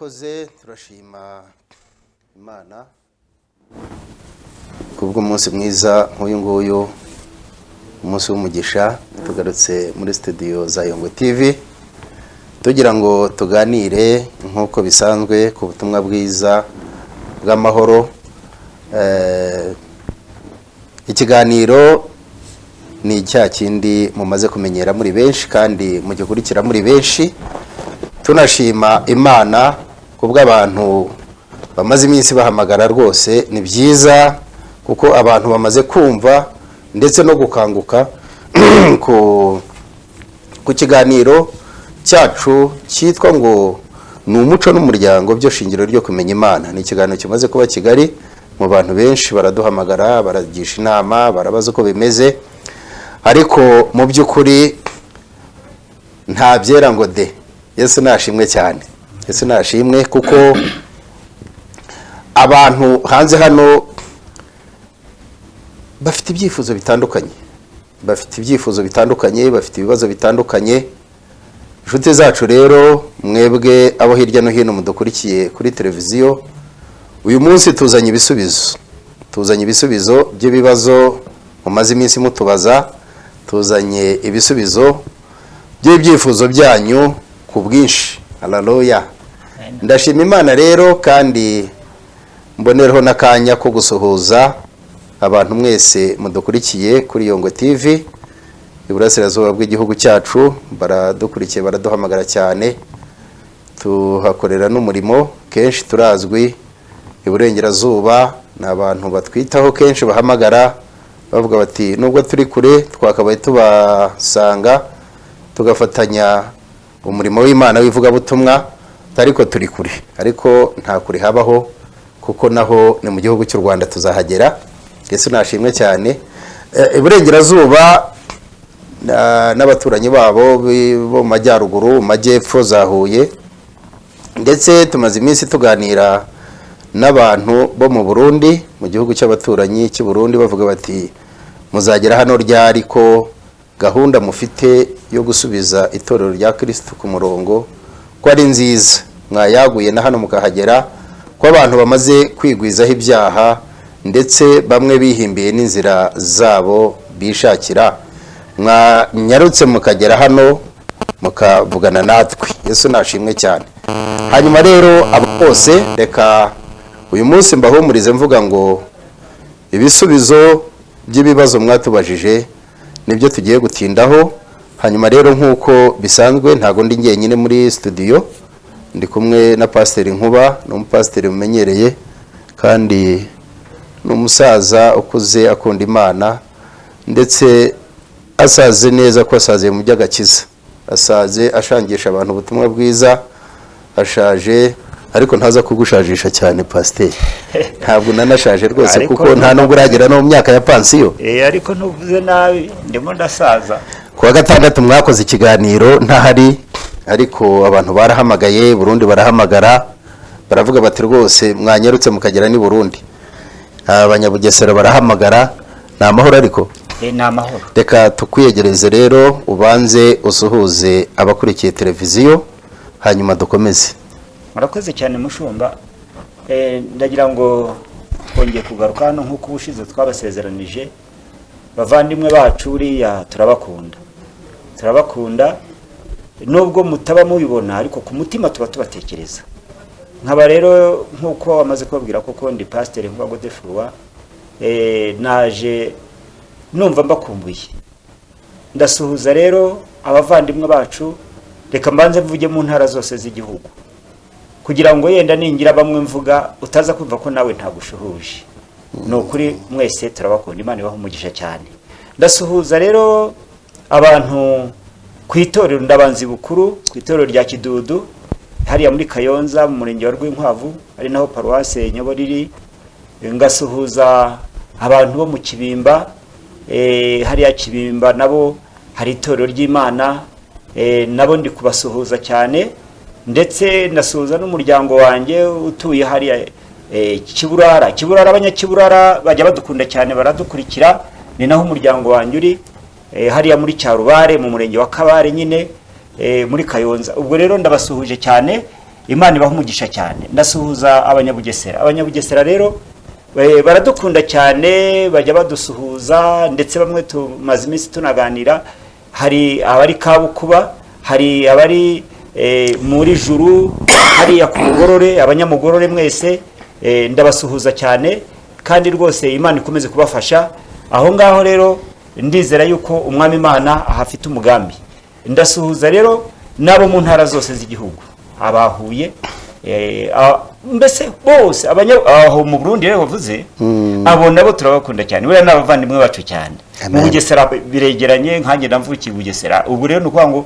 Murakoze, turashima Imana kubw'umunsi mwiza nk'uyu nguyu, umunsi w'umugisha. Tugarutse muri studio za Yongwe TV tugira ngo tuganire nk'uko bisanzwe ku butumwa bwiza bw'amahoro. Ikiganiro ni cya kindi mumaze kumenyera muri benshi kandi mugikurikira muri benshi. Tunashima Imana kubw'abantu bamaze iminsi bahamagara. Rwose ni byiza kuko abantu bamaze kumva ndetse no gukanguka ku kiganiro cyacu cyitwa ngo ni "Umuco n'umuryango byo shingiro ryo kumenya Imana". Ni ikiganiro kimaze kuba kigali mu bantu benshi, baraduhamagara, baragisha inama, barabaza uko bimeze, ariko mu by'ukuri nta byera ngo de. Yesu nashimwe cyane, Yesu nashimwe, kuko abantu hanze hano bafite ibyifuzo bitandukanye, bafite ibyifuzo bitandukanye, bafite ibibazo bitandukanye. Inshuti zacu rero, mwebwe abo hirya no hino mudukurikiye kuri televiziyo, uyu munsi tuzanye ibisubizo, tuzanye ibisubizo by'ibibazo mumaze iminsi mutubaza, tuzanye ibisubizo by'ibyifuzo byanyu ku bwinshi. Haleluya! Ndashima Imana rero, kandi mbonereho n'akanya ko gusuhuza abantu mwese mudukurikiye kuri Yongwe TV. Iburasirazuba bw'igihugu cyacu baradukurikiye, baraduhamagara cyane, tuhakorera n'umurimo kenshi, turazwi. Iburengerazuba ni abantu batwitaho kenshi, bahamagara bavuga bati: "Nubwo turi kure, twakabaye tubasanga tugafatanya umurimo w'Imana w'ivugabutumwa, ariko turi kure." Ariko nta kure habaho, kuko naho ni mu gihugu cy'u Rwanda, tuzahagera. Yesu nashimwe cyane. Iburengerazuba n'abaturanyi babo bo mu majyaruguru, mu majyepfo, za Huye, ndetse tumaze iminsi tuganira n'abantu bo mu Burundi, mu gihugu cy'abaturanyi cy'u Burundi, bavuga bati: "Muzagera hano ryari, ko gahunda mufite yo gusubiza itorero rya Kirisitu ku murongo ko ari nziza, mwayaguye na hano mukahagera, ko abantu bamaze kwigwizaho ibyaha, ndetse bamwe bihimbiye n'inzira zabo bishakira, mwanyarutse mukagera hano mukavugana natwe?" Yesu nashimwe cyane. Hanyuma rero abo bose, reka uyu munsi mbahumurize mvuga ngo ibisubizo by'ibibazo mwatubajije nibyo tugiye gutindaho. Hanyuma rero, nk'uko bisanzwe, ntabwo ndi njyenyine muri studio, ndi kumwe na Pasiteri Nkuba. Ni umupasiteri mumenyereye kandi ni umusaza ukuze, akunda Imana, ndetse asaze neza ko asaziye mu by'agakiza, asaze ashangisha abantu ubutumwa bwiza. Ashaje ariko ntaza kugushajisha cyane, pasiteri. Ntabwo unanashaje rwose, Ariko kuko nta nubwo uragera no mu myaka ya pansiyo. Ariko ntuvuze nabi, ndimo ndasaza. Ku wa gatandatu mwakoze ikiganiro ntahari, ariko abantu barahamagaye, Burundi barahamagara, baravuga bati: "Rwose mwanyarutse mukagera n'i Burundi." Abanyabugesera barahamagara. Ni amahoro ariko? Ni amahoro. Reka tukwiyegereze rero, ubanze usuhuze abakurikiye televiziyo, hanyuma dukomeze. Murakoze cyane, mushumba. Ndagira ngo twongeye kugaruka hano nk'uko ubushize twabasezeranije. Bavandimwe bacu, buriya turabakunda, turabakunda nubwo mutaba mubibona, ariko ku mutima tuba tubatekereza. Nkaba rero, nk'uko wamaze kubabwira, koko ndi Pasiteri Nkuba Godefroid. Naje numva mbakumbuye. Ndasuhuza rero abavandimwe bacu. Reka mbanze mvuge mu ntara zose z'igihugu, kugira ngo yenda ningira bamwe mvuga utaza kumva ko nawe ntagushuhuje. Ni ukuri mwese turabakunda, Imana ibaha umugisha cyane. Ndasuhuza rero abantu ku itorero Ndabanzi Bukuru, ku itorero rya Kidudu hariya muri Kayonza, mu murenge wa Rwinkwavu, ari naho paruwase Nyobora iri. Ngasuhuza abantu bo mu Kibimba, hariya Kibimba nabo hari itorero ry'Imana, nabo ndi kubasuhuza cyane. Ndetse ndasuhuza n'umuryango wanjye utuye hariya Kiburara. Kiburara, abanyakiburara bajya badukunda cyane, baradukurikira, ni naho umuryango wanjye uri, hariya muri Cyarubare, mu murenge wa Kabare nyine, muri Kayonza. Ubwo rero ndabasuhuje cyane. Imana ibaha umugisha cyane. Ndasuhuza Abanyabugesera. Abanyabugesera rero baradukunda cyane, bajya badusuhuza, ndetse bamwe tumaze iminsi tunaganira. Hari abari Kabukuba, hari abari muri Juru hariya ku Mugorore. Abanyamugorore mwese, ndabasuhuza cyane, kandi rwose Imana ikomeze kubafasha aho ngaho. Rero ndizera yuko Umwami Imana ahafite umugambi. Ndasuhuza rero n'abo mu ntara zose z'igihugu, abahuye, mbese bose, aho mu Burundi rero bavuze, abo nabo turabakunda cyane, buriya ni abavandimwe bacu cyane. Mu Amen. Bugesera biregeranye, nkanjye namvukiye i Bugesera. Ubwo rero ni ukuvuga ngo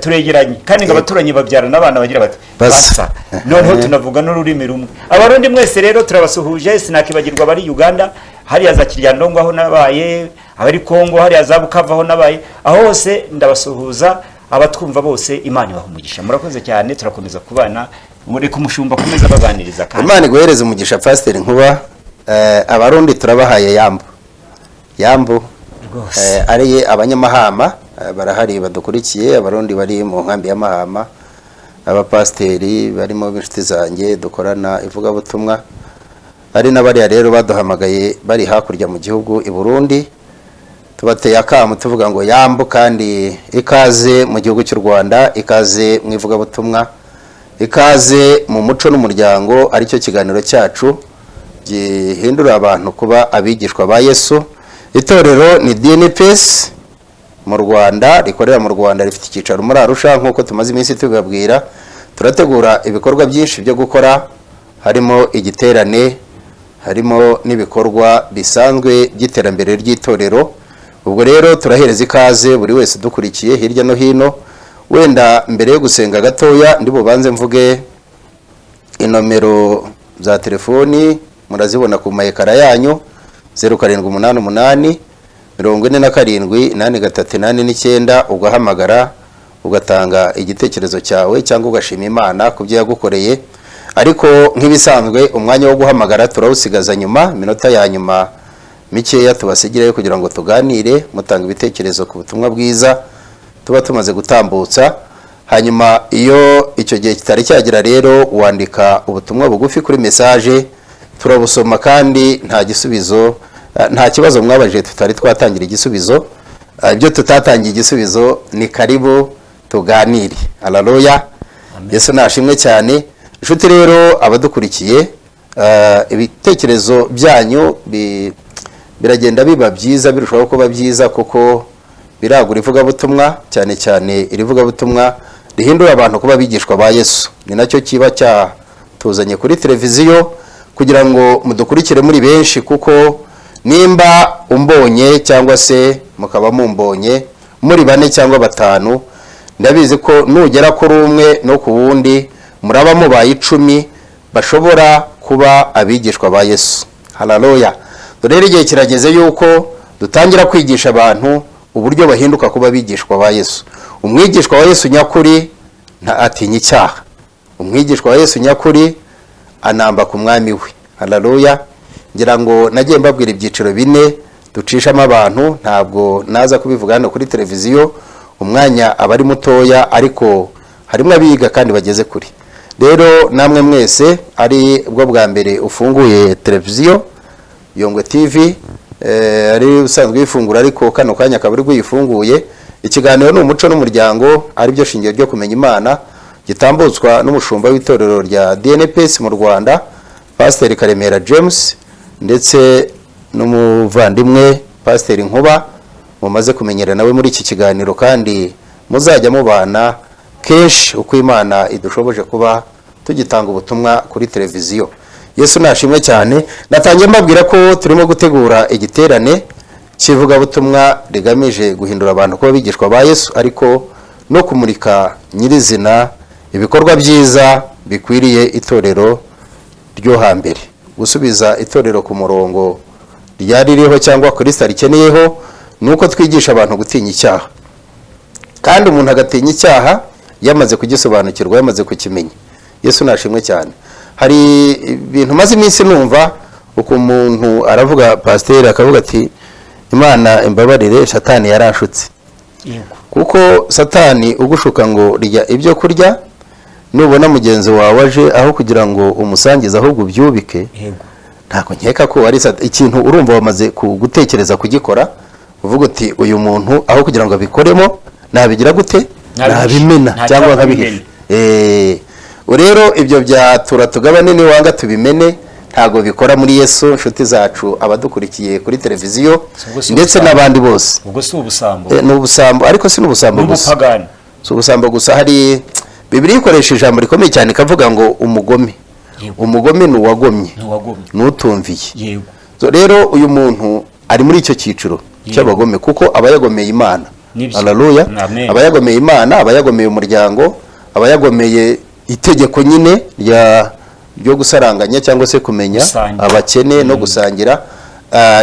turegeranye, kandi ngo abaturanyi babyarana abana bagira bati Basa. Basa. Noneho tunavuga n'ururimi rumwe. Abarundi mwese rero turabasuhuje. Sinakibagirwa abari Uganda hariya za Kiryandongo aho nabaye, abari Kongo hariya za Bukavu aho nabaye, aho hose ndabasuhuza. Abatwumva bose, Imana ibaha umugisha. Murakoze cyane, turakomeza kubana. Mureke umushumba akomeza abaganiriza kandi. Imana iguhereze umugisha, Pasiteri Nkuba. Abarundi turabahaye yambu yambu. Rwose. Ari abanyamahama, barahari badukurikiye, Abarundi bari mu nkambi y'Amahama, abapasiteri barimo b'inshuti zanjye dukorana ivugabutumwa, ari n'abariya rero baduhamagaye bari hakurya mu gihugu i Burundi, tubateye akamu tuvuga ngo yambu kandi ikaze mu gihugu cy'u Rwanda, ikaze mu ivugabutumwa, ikaze mu muco n'umuryango, aricyo kiganiro cyacu gihindura abantu kuba abigishwa ba Yesu. Itorero ni DNPS mu Rwanda, rikorera mu Rwanda, rifite icyicaro muri Arusha. Nk'uko tumaze iminsi tubibabwira, turategura ibikorwa byinshi byo gukora, harimo igiterane, harimo n'ibikorwa bisanzwe by'iterambere ry'itorero. Ubwo rero turahereza ikaze buri wese udukurikiye hirya no hino. Wenda mbere yo gusenga gatoya, ndi bubanze mvuge inomero za telefoni, murazibona ku mayekara yanyu: 0788 47 83 89. Ugahamagara ugatanga igitekerezo cyawe cyangwa ugashima Imana ku byo yagukoreye. Ariko nk'ibisanzwe, umwanya wo guhamagara turawusigaza nyuma, iminota ya nyuma mikeya tubasigireyo kugira ngo tuganire, mutanga ibitekerezo ku butumwa bwiza tuba tumaze gutambutsa. Hanyuma iyo icyo gihe kitari cyagera rero, wandika ubutumwa bugufi kuri message, turabusoma, kandi nta gisubizo, nta kibazo mwabajije tutari twatangira igisubizo. Ibyo tutatangiye igisubizo, ni karibu tuganire. Haleluya, Yesu nashimwe cyane. Inshuti rero abadukurikiye, ibitekerezo byanyu biragenda biba byiza, birushaho kuba byiza, kuko biragura ivugabutumwa, cyane cyane iri vugabutumwa rihindura abantu kuba abigishwa ba Yesu. Ni nacyo kiba cyatuzanye kuri televiziyo, kugira ngo mudukurikire muri benshi, kuko nimba umbonye cyangwa se mukaba mumbonye muri bane cyangwa batanu, ndabizi ko nugera kuri umwe no ku wundi, muraba mubaye 10 bashobora kuba abigishwa ba Yesu. Haleluya! Dore rero igihe kirageze yuko dutangira kwigisha abantu uburyo bahinduka kuba abigishwa ba Yesu. Umwigishwa wa Yesu nyakuri nta atinya icyaha. Umwigishwa wa Yesu nyakuri anamba ku Mwami we. Haleluya! Ngira ngo nagiye mbabwira ibyiciro bine ducishamo abantu. Ntabwo naza kubivuga hano kuri televiziyo, umwanya aba ari mutoya, ariko harimo abiga kandi bageze kure. Rero namwe mwese ari bwo bwa mbere ufunguye televiziyo Yongwe TV, ari usanzwe uyifungura ariko kano kanya akaba ari uyifunguye, ikiganiro ni Umuco n'Umuryango, aribyo shingiro ryo kumenya Imana, gitambutswa n'umushumba w'itorero rya DNPS mu Rwanda, Pasiteri Karemera James, ndetse n'umuvandimwe Pasiteri Nkuba mumaze kumenyera nawe muri iki kiganiro, kandi muzajya mubana kenshi uko Imana idushoboje kuba tugitanga ubutumwa kuri televiziyo. Yesu nashimwe cyane. Natangiye mbabwira ko turimo gutegura igiterane cy'ivugabutumwa rigamije guhindura abantu kuba abigishwa ba Yesu, ariko no kumurika nyirizina ibikorwa byiza bikwiriye itorero ryo hambere, gusubiza itorero ku murongo ryari ririho cyangwa Kristo rikeneyeho. Ni uko twigisha abantu gutinya icyaha, kandi umuntu agatinya icyaha yamaze kugisobanukirwa, yamaze kukimenya. Yesu nashimwe cyane. Hari ibintu maze iminsi numva, uko umuntu aravuga, pasiteri akavuga ati: "Imana imbabarire, Satani yaranshutse." Yego. Kuko Satani ugushuka ngo rya ibyo kurya. Nubona mugenzi wawe aje, aho kugira ngo umusangize ahubwo ubyubike. Ntabwo nkeka ko ari ikintu urumva wamaze gutekereza kugikora, uvuga uti uyu muntu aho kugira ngo abikoremo nabigira gute? Nabihisha. Nabimena Nta cyangwa cyangwa nkabihisha. Rero ibyo bya tura tugabane niwanga tubimene ntabwo bikora muri Yesu. Inshuti zacu, abadukurikiye kuri televiziyo Ubwo si ndetse ubusambo. n'abandi bose. Ubwo si ubusambo? Ni ubusambo, ariko si n'ubusambo gusa. N'ubupagani. Si ubusambo gusa. Hari Bibiliya ikoresha ijambo rikomeye cyane ikavuga ngo umugome. Umugome ni uwagomye, ntiwagomye, n'utumviye. So, rero uyu muntu ari muri icyo cyiciro cy'abagome kuko aba yagomeye Imana. Nibyo. Haleluya. Amen. Aba yagomeye Imana, aba yagomeye umuryango, aba yagomeye itegeko nyine ryo gusaranganya cyangwa se kumenya Gusangira. abakene no gusangira.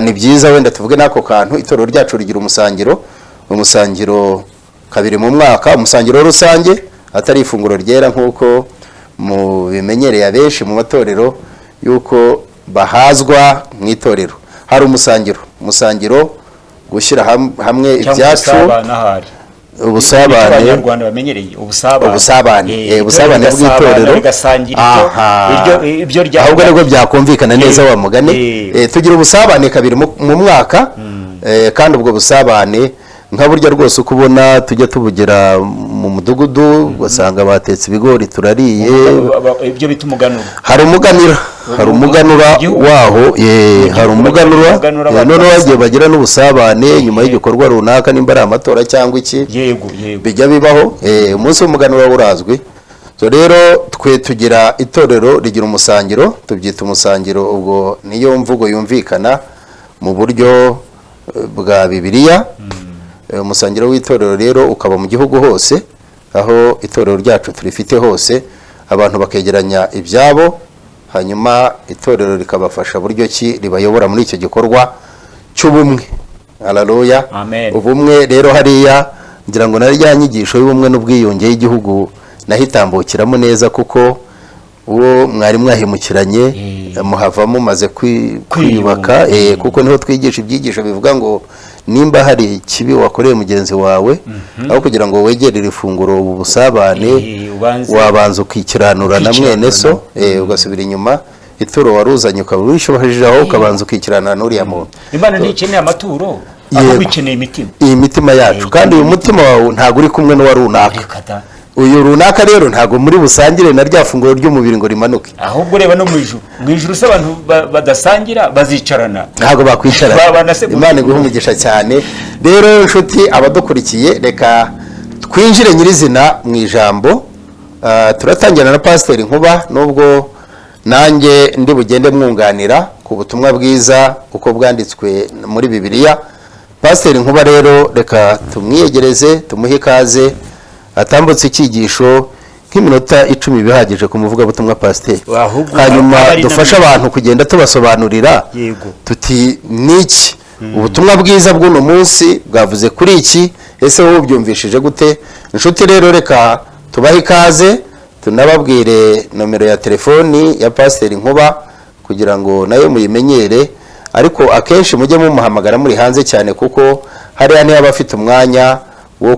Ni byiza wenda tuvuge n'ako kantu. Itorero ryacu rigira umusangiro, umusangiro kabiri mu mwaka, umusangiro rusange atari ifunguro ryera nk'uko mubimenyereye abenshi mu matorero yuko bahazwa mu itorero. Hari umusangiro, umusangiro gushyira hamwe Cyangwa ibyacu. ubusabane ahari. Ubusabane. Abanyarwanda bamenyereye ubusabane. Ubusabane, ubusabane itorero bw'itorero. Rigasangira ibyo ibyo rya Ahubwo nibwo byakumvikana neza wa mugani. Tugira ubusabane kabiri mu mwaka, kandi ubwo busabane nka burya rwose uko ubona tujya tubugira mu mudugudu, ugasanga batetse ibigori turariye. Ibyo bita umuganura. Hari umuganura, hari umuganura Mu gihugu. waho, hari umuganura. Umuganura abantu Noneho bagasanga. hagiye bagira n'ubusabane nyuma y'igikorwa runaka, nimba ari amatora cyangwa iki. yego yego Bijya bibaho, umunsi w'umuganura urazwi. So rero twe tugira, itorero rigira umusangiro, tubyita umusangiro, ubwo niyo mvugo yumvikana mu buryo bwa Bibiliya. Umusangiro w'itorero rero ukaba mu gihugu hose, aho itorero ryacu turifite hose, abantu bakegeranya ibyabo, hanyuma itorero rikabafasha buryo ki ribayobora muri icyo gikorwa cy'ubumwe. Haleluya. Amen. Ubumwe rero hariya ngira ngo na rya nyigisho y'ubumwe n'ubwiyunge y'igihugu naho itambukiramo neza, kuko uwo mwari mwahemukiranye muhava mumaze kwiyubaka, kuko niho twigisha ibyigisho bivuga ngo nimba hari ikibi wakoreye mugenzi wawe, aho kugira ngo wegerere ifunguro ubu busabane, wabanza ukikiranura na mwene so, ugasubira inyuma, ituro waruzanye ukaba wishoboje aho, ukabanza ukikiranura n'uriya muntu. Imana ntikeneye amaturo, ahubwo ikeneye imitima. Iyi mitima yacu. Kandi uyu mutima wawe ntabwo uri kumwe n'uwa runaka. Reka da. Uyu runaka rero ntabwo muri busangire na rya funguro ry'umubiri ngo rimanuke. Ahubwo reba no mu ijuru, mu ijuru se abantu badasangira bazicarana? Ntabwo bakwicarana. Babana se gute? Imana iguhe umugisha cyane. Rero inshuti, abadukurikiye, reka twinjire nyirizina mu ijambo. Turatangira na Pasiteri Nkuba, nubwo nanjye ndi bugende mwunganira ku butumwa bwiza uko bwanditswe muri Bibiliya. Pasiteri Nkuba rero reka tumwiyegereze, tumuhe ikaze, atambutse icyigisho nk'iminota 10 bihagije ku muvugabutumwa pasiteri. Ahubwo Hanyuma aba ari dufashe abantu kugenda tubasobanurira tuti niki ubutumwa bwiza bw'uno munsi bwavuze kuri iki, ese wowe ubyumvishije gute? Inshuti rero, reka tubahe ikaze, tunababwire nomero ya telefoni ya Pasiteri Nkuba kugira ngo nayo muyimenyere, ariko akenshi mujye mumuhamagara muri hanze cyane, kuko hariya niyo aba afite umwanya wo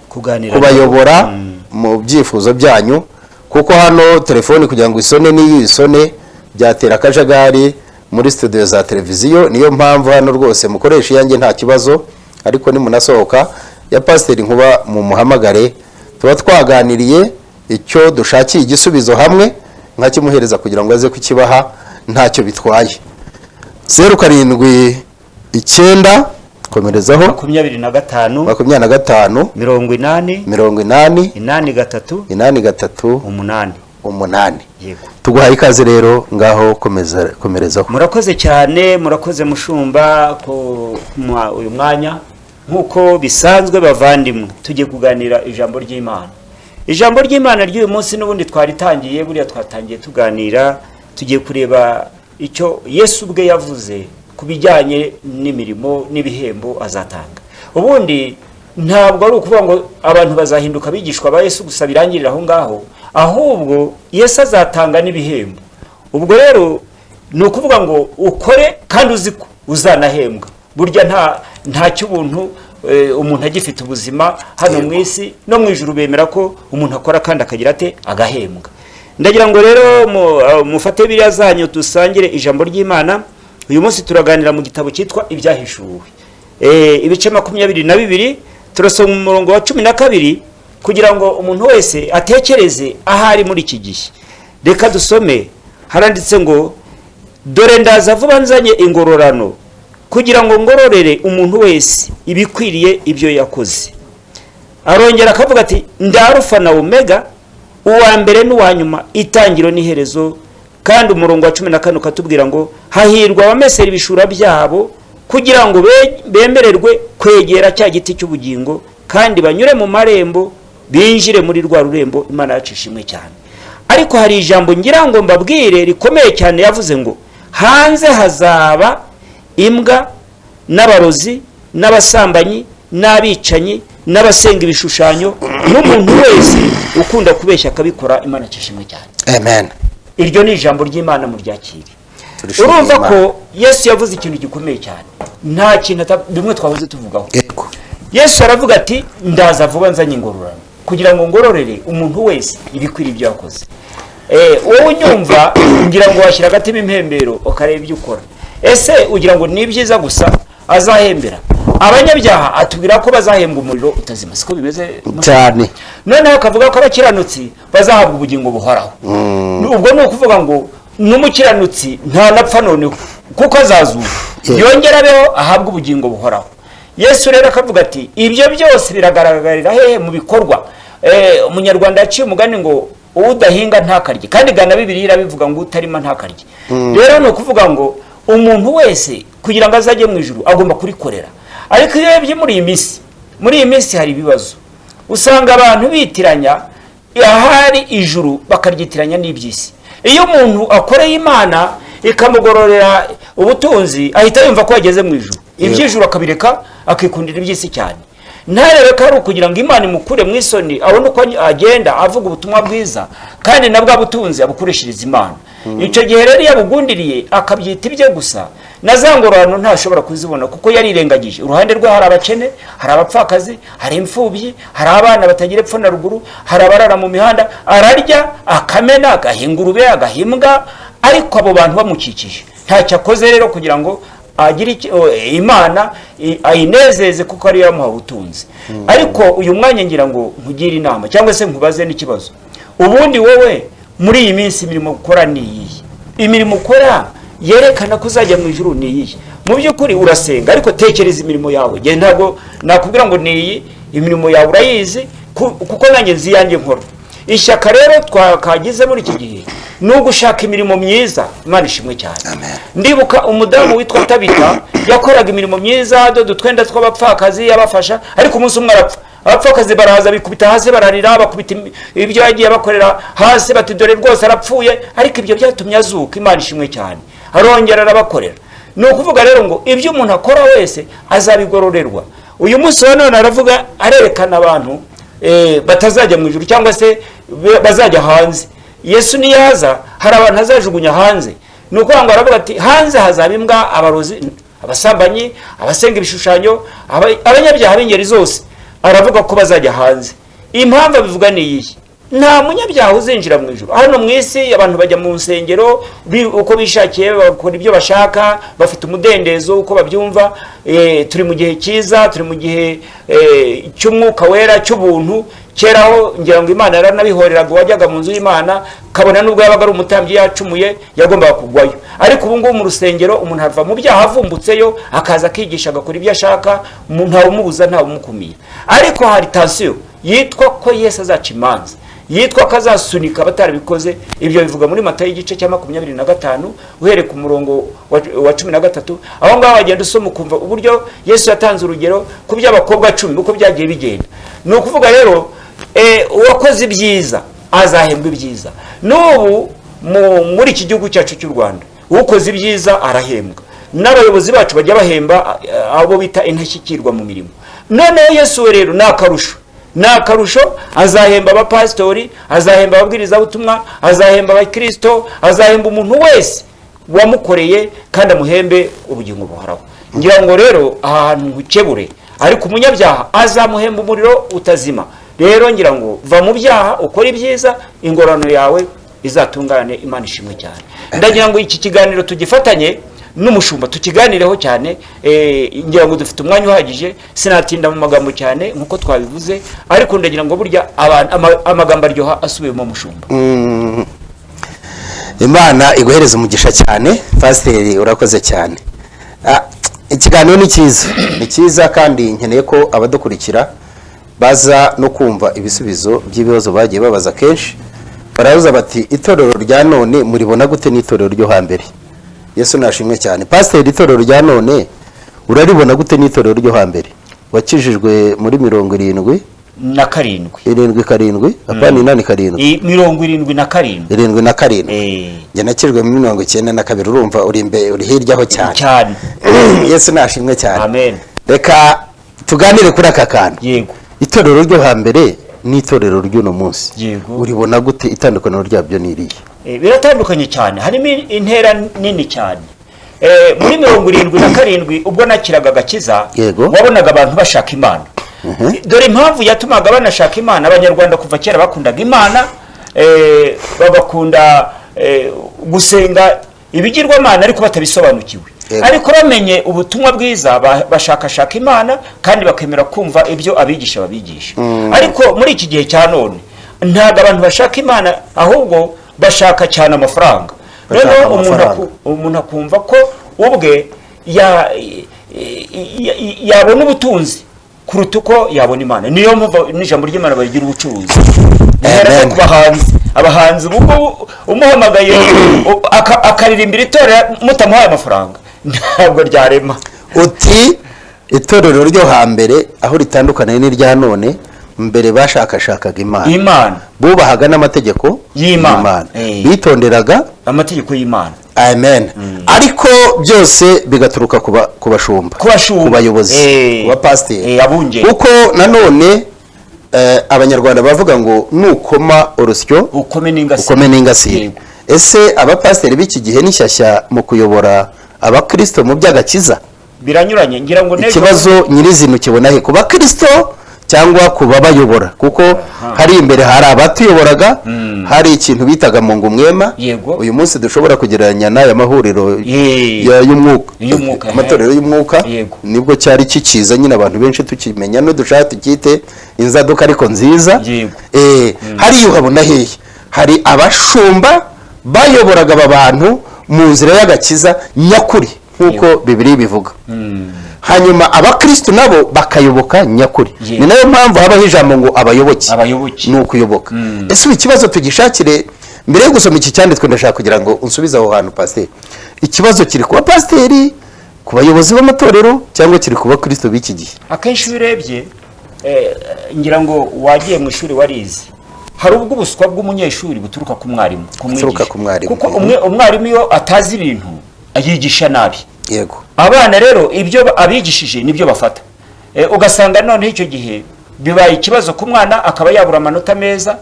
Kuganira. kubayobora mu byifuzo byanyu, kuko hano telefoni kugira ngo isone n'iyo isone byatera akajagari muri studio za televiziyo. Niyo mpamvu hano rwose mukoresha iyanjye nta kibazo, ariko nimunasohoka ya Pasiteri Nkuba mumuhamagare, tuba twaganiriye icyo dushakiye igisubizo hamwe, nkakimuhereza kugira ngo aze kukibaha, ntacyo bitwaye. 079, komerezaho. 25. 25. 80. 80. 83. 83. 8. 8. Yego. Tuguhaye ikaze rero, ngaho komeza, komerezaho. Murakoze cyane, murakoze mushumba ko uyu mwanya. Nk'uko bisanzwe bavandimwe, tugiye kuganira ijambo ry'Imana. Ijambo ry'Imana ry'uyu munsi n'ubundi twaritangiye, buriya twatangiye tuganira, tugiye kureba icyo Yesu ubwe yavuze ku bijyanye n'imirimo n'ibihembo azatanga. Ubundi ntabwo ari ukuvuga ngo abantu bazahinduka abigishwa ba Yesu gusa birangirira aho ngaho, ahubwo Yesu azatanga n'ibihembo. Ubwo rero ni ukuvuga ngo ukore kandi uzi ko uzanahembwa. Burya nta cy'ubuntu. umuntu agifite ubuzima hano mu isi no mu ijuru bemera ko umuntu akora kandi akagira ate, agahembwa. Ndagira ngo rero mufate biriya zanyu dusangire ijambo ry'Imana. Uyu munsi turaganira mu gitabo cyitwa Ibyahishuwe, ibice 22, turasoma umurongo wa 12 kugira ngo umuntu wese atekereze ahari muri iki gihe. Reka dusome. Haranditse ngo: "Dore ndaza vuba nzanye ingororano, kugira ngo ngororere umuntu wese ibikwiriye ibyo yakoze." Arongera akavuga ati: "Ndi Arufa na Omega, uwa mbere n'uwa nyuma, itangiro n'iherezo." Kandi umurongo wa 14 ukatubwira ngo: "Hahirwa abamesera ibishura byabo, kugira ngo bemererwe kwegera cya giti cy'ubugingo, kandi banyure mu marembo binjire muri rwa rurembo." Imana yacu ishimwe cyane. Ariko hari ijambo ngira ngo mbabwire rikomeye cyane. Yavuze ngo hanze hazaba imbwa n'abarozi n'abasambanyi n'abicanyi n'abasenga ibishushanyo n'umuntu wese ukunda kubeshya akabikora. Imana ishimwe cyane. Amen. Iryo ni ijambo ry'Imana, muryakire. Turishimira Urumva Imana. ko Yesu yavuze ikintu gikomeye cyane, nta kintu bimwe twahoze tuvugaho. Yesu aravuga ati: "Ndaza vuba nzanye ingororano, kugira ngo ngororere umuntu wese ibikwiriye ibyo yakoze." Wowe unyumva, ngira ngo washyira agatima impembero ukareba ibyo ukora. Ese ugira ngo ni ibyiza gusa azahembera abanyabyaha? Atubwira ko bazahembwa umuriro utazima, siko bimeze? Cyane. Noneho akavuga ko abakiranutsi bazahabwa ubugingo buhoraho. Ubwo ni ukuvuga ngo n'umukiranutsi ntanapfa noneho, kuko azazuka, yongera abeho, ahabwe ubugingo buhoraho. Yesu rero akavuga ati: "Ibyo byose biragaragarira hehe?" Mu bikorwa. Umunyarwanda yaciye umugani ngo udahinga ntakarye, kandi gana Bibiliya irabivuga ngo utarima ntakarye. Rero ni ukuvuga ngo umuntu wese kugira ngo azajye mu ijuru agomba kurikorera. Ariko iyo urebye muri iyi minsi hari ibibazo, usanga abantu bitiranya ahari ijuru bakaryitiranya n'iby'isi. Iyo umuntu akoreye Imana ikamugororera ubutunzi, ahita yumva ko yageze mu ijuru, iby'ijuru akabireka, akikundira iby'isi cyane, ntarebe ko ari ukugira ngo Imana imukure mu isoni, abone uko agenda avuga ubutumwa bwiza, kandi na bwa butunzi abukoreshereza Imana. Icyo gihe rero iyo abugundiriye akabyita ibye gusa, na za ngororano ntashobora kuzibona, kuko yarirengagije. Uruhande rwe hari abakene, hari abapfakazi, hari imfubyi, hari abana batagira epfo na ruguru, hari abarara mu mihanda. Ararya akamena, agaha ingurube, agaha imbwa, ariko abo bantu bamukikije ntacyo akoze. Rero kugira ngo agire Imana ayinezeze, kuko ariyo yamuha ubutunzi. Ariko uyu mwanya ngira ngo nkugire inama, cyangwa se nkubaze n'ikibazo. Ubundi wowe muri iyi minsi imirimo ukora ni iyihe? Imirimo ukora yerekana ko uzajya mu ijuru ni iyihe? Mu by'ukuri urasenga, ariko tekereza imirimo yawe. Njye ntabwo nakubwira ngo ni iyi. Imirimo yawe urayizi, kuko nanjye nzi iyanjye nkora. Ishyaka rero twakagize muri iki gihe ni ugushaka imirimo myiza. Imana ishimwe cyane. Amen. Ndibuka umudamu witwa Tabita, yakoraga imirimo myiza, adoda utwenda tw'abapfakazi, abafasha. Ariko umunsi umwe arapfa, abapfakazi baraza bikubita hasi bararira, bakubita ibyo yagiye bakorera hasi, bati: "Dore rwose arapfuye." Ariko ibyo byatumye azuka. Imana ishimwe cyane. Arongera arabakorera. Ni ukuvuga rero ngo ibyo umuntu akora wese azabigororerwa. Uyu munsi wa none aravuga, arerekana abantu batazajya mu ijuru, cyangwa se bazajya hanze. Yesu niyaza hari abantu azajugunya hanze. Ni ukuvuga ngo aravuga ati: "Hanze hazaba imbwa, abarozi, abasambanyi, abasenga ibishushanyo, abanyabyaha b'ingeri zose." Aravuga ko bazajya hanze. Impamvu abivuga ni iyihe? Nta munyabyaha uzinjira mu ijuru. Hano mu isi abantu bajya mu nsengero uko bishakiye, bakora ibyo bashaka, bafite umudendezo uko babyumva. Turi mu gihe cyiza, turi mu gihe cy'umwuka wera, cy'ubuntu. Kera ho ngira ngo Imana yaranabihoreraga, uwajyaga mu nzu y'Imana, kabona nubwo yabaga ari umutambyi yacumuye, yagombaga kugwayo. Ariko ubu ngubu mu rusengero umuntu ava mu byaha avumbutseyo, akaza akigisha, agakora ibyo ashaka, ntawumubuza, ntawumukumira. Ariko hari tansiyo yitwa ko Yesu azaca imanza, yitwa ko azasunika abatarabikoze. Ibyo bivuga muri Matayo igice cya 25, uhereye ku murongo wa 13. Aho ngaho wagenda usoma ukumva uburyo Yesu yatanze urugero ku by'abakobwa 10, uko byagiye bigenda. Ni ukuvuga rero uwakoze ibyiza azahembwa ibyiza. N'ubu muri iki gihugu cyacu cy'u Rwanda ukoze ibyiza arahembwa, n'abayobozi bacu bajya bahemba abo bita intashyikirwa mu mirimo. Noneho Yesu we rero ni akarusho, ni akarusho. Azahemba abapasitori, azahemba ababwirizabutumwa, azahemba abakirisito, azahemba umuntu wese wamukoreye, kandi amuhembe ubugingo buhoraho. Ngira ngo rero aha hantu nkukebure. Ariko umunyabyaha azamuhemba umuriro utazima. Rero ngira ngo va mu byaha, ukore ibyiza, ingororano yawe izatungane. Imana ishimwe cyane. Ndagira ngo iki kiganiro tugifatanye n'umushumba, tukiganireho cyane. Ngira ngo dufite umwanya uhagije, sinatinda mu magambo cyane nk'uko twabivuze, ariko ndagira ngo burya amagambo aryoha asubiyemo, mushumba. Imana iguhereza umugisha cyane, pasiteri, urakoze cyane. Ikiganiro ni cyiza, ni cyiza, kandi nkeneye ko abadukurikira baza no kumva ibisubizo by'ibibazo bagiye babaza kenshi. Barabaza bati: "Itorero rya none muribona gute n'itorero ryo hambere?" Yesu nashimwe cyane. Pasiteri, itorero rya none uraribona gute n'itorero ryo hambere? Wakijijwe muri 77 Na karindwi. 77, apana 87. 77. 77. Eh. Njye nakijwe muri 92. Urumva uri imbere, uri hirya ho cyane. Cyane. Yesu nashimwe cyane. Amen. Reka tuganire kuri aka kantu. Yego. Itorero ryo hambere n'itorero ry'uno munsi, uribona gute? Itandukaniro ryabyo ni irihe? Biratandukanye cyane, harimo intera nini cyane. Muri 77 ubwo nakiraga agakiza, wabonaga abantu bashaka Imana. Dore impamvu yatumaga banashaka Imana: Abanyarwanda kuva kera bakundaga Imana, bagakunda gusenga ibigirwamana ariko batabisobanukiwe. Ariko bamenye ubutumwa bwiza, bashakashaka Imana kandi bakemera kumva ibyo abigisha babigisha. Ariko muri iki gihe cya none ntabwo abantu bashaka Imana, ahubwo bashaka cyane amafaranga. Bashaka Noneho umuntu amafaranga. Umuntu akumva ko ubwe yabona ubutunzi kuruta uko yabona Imana. Niyo mpamvu n'ijambo ry'Imana barigira ubucuruzi. Duhera Amen. ku bahanzi. Abahanzi ubu ngubu umuhamagaye akaririmbira itorero mutamuhaye amafaranga, ntabwo ryarema. Uti itorero ryo hambere aho ritandukaniye n'irya none, mbere bashakashakaga Imana, Imana. bubahaga n'amategeko y'Imana. Bitonderaga amategeko y'Imana. Amen. Ariko byose bigaturuka ku bashumba, ku bashumba, ku bayobozi, ku bapasiteri, abungeri. Kuko nanone Abanyarwanda bavuga ngo nukoma urusyo ukome n'ingasire. Ukome n'ingasire. Yego. Ese abapasiteri b'iki gihe ni shyashya mu kuyobora abakristo mu by'agakiza? Biranyuranye, ngira ngo n'ejo. Ikibazo nyirizina ukibona he? Ku bakristo cyangwa ku babayobora? Kuko hari imbere hari abatuyoboraga, hari ikintu bitaga mu ngumwema, uyu munsi dushobora kugereranya n'aya mahuriro y'umwuka, y'umwuka, amatorero y'umwuka. Nibwo cyari kikiza nyine, abantu benshi tukimenya, nudushaka tukite inzaduka ariko nziza. Hariya uhabona hehe? Hari abashumba bayoboraga aba bantu mu nzira y'agakiza nyakuri nk'uko Bibiliya bivuga, hanyuma abakristu nabo bakayoboka nyakuri. Ni nayo mpamvu habaho ijambo ngo abayoboke. Abayoboke. Ni ukuyoboka. Ese ubu ikibazo tugishakire? Mbere yo gusoma iki cyanditswe, ndashaka kugira ngo unsubize aho hantu, pasiteri. Ikibazo kiri ku bapasiteri, ku bayobozi b'amatorero, cyangwa kiri ku bakristo b'iki gihe? Akenshi iyo urebye, ngira ngo wagiye mu ishuri, warize, hari ubwo ubuswa bw'umunyeshuri buturuka ku mwarimu, ku Buturuka mwigisha. ku mwarimu. Kuko umwarimu iyo atazi ibintu yigisha nabi. Abana rero ibyo abigishije nibyo bafata. Ugasanga noneho icyo gihe bibaye ikibazo ku mwana, akaba yabura amanota meza,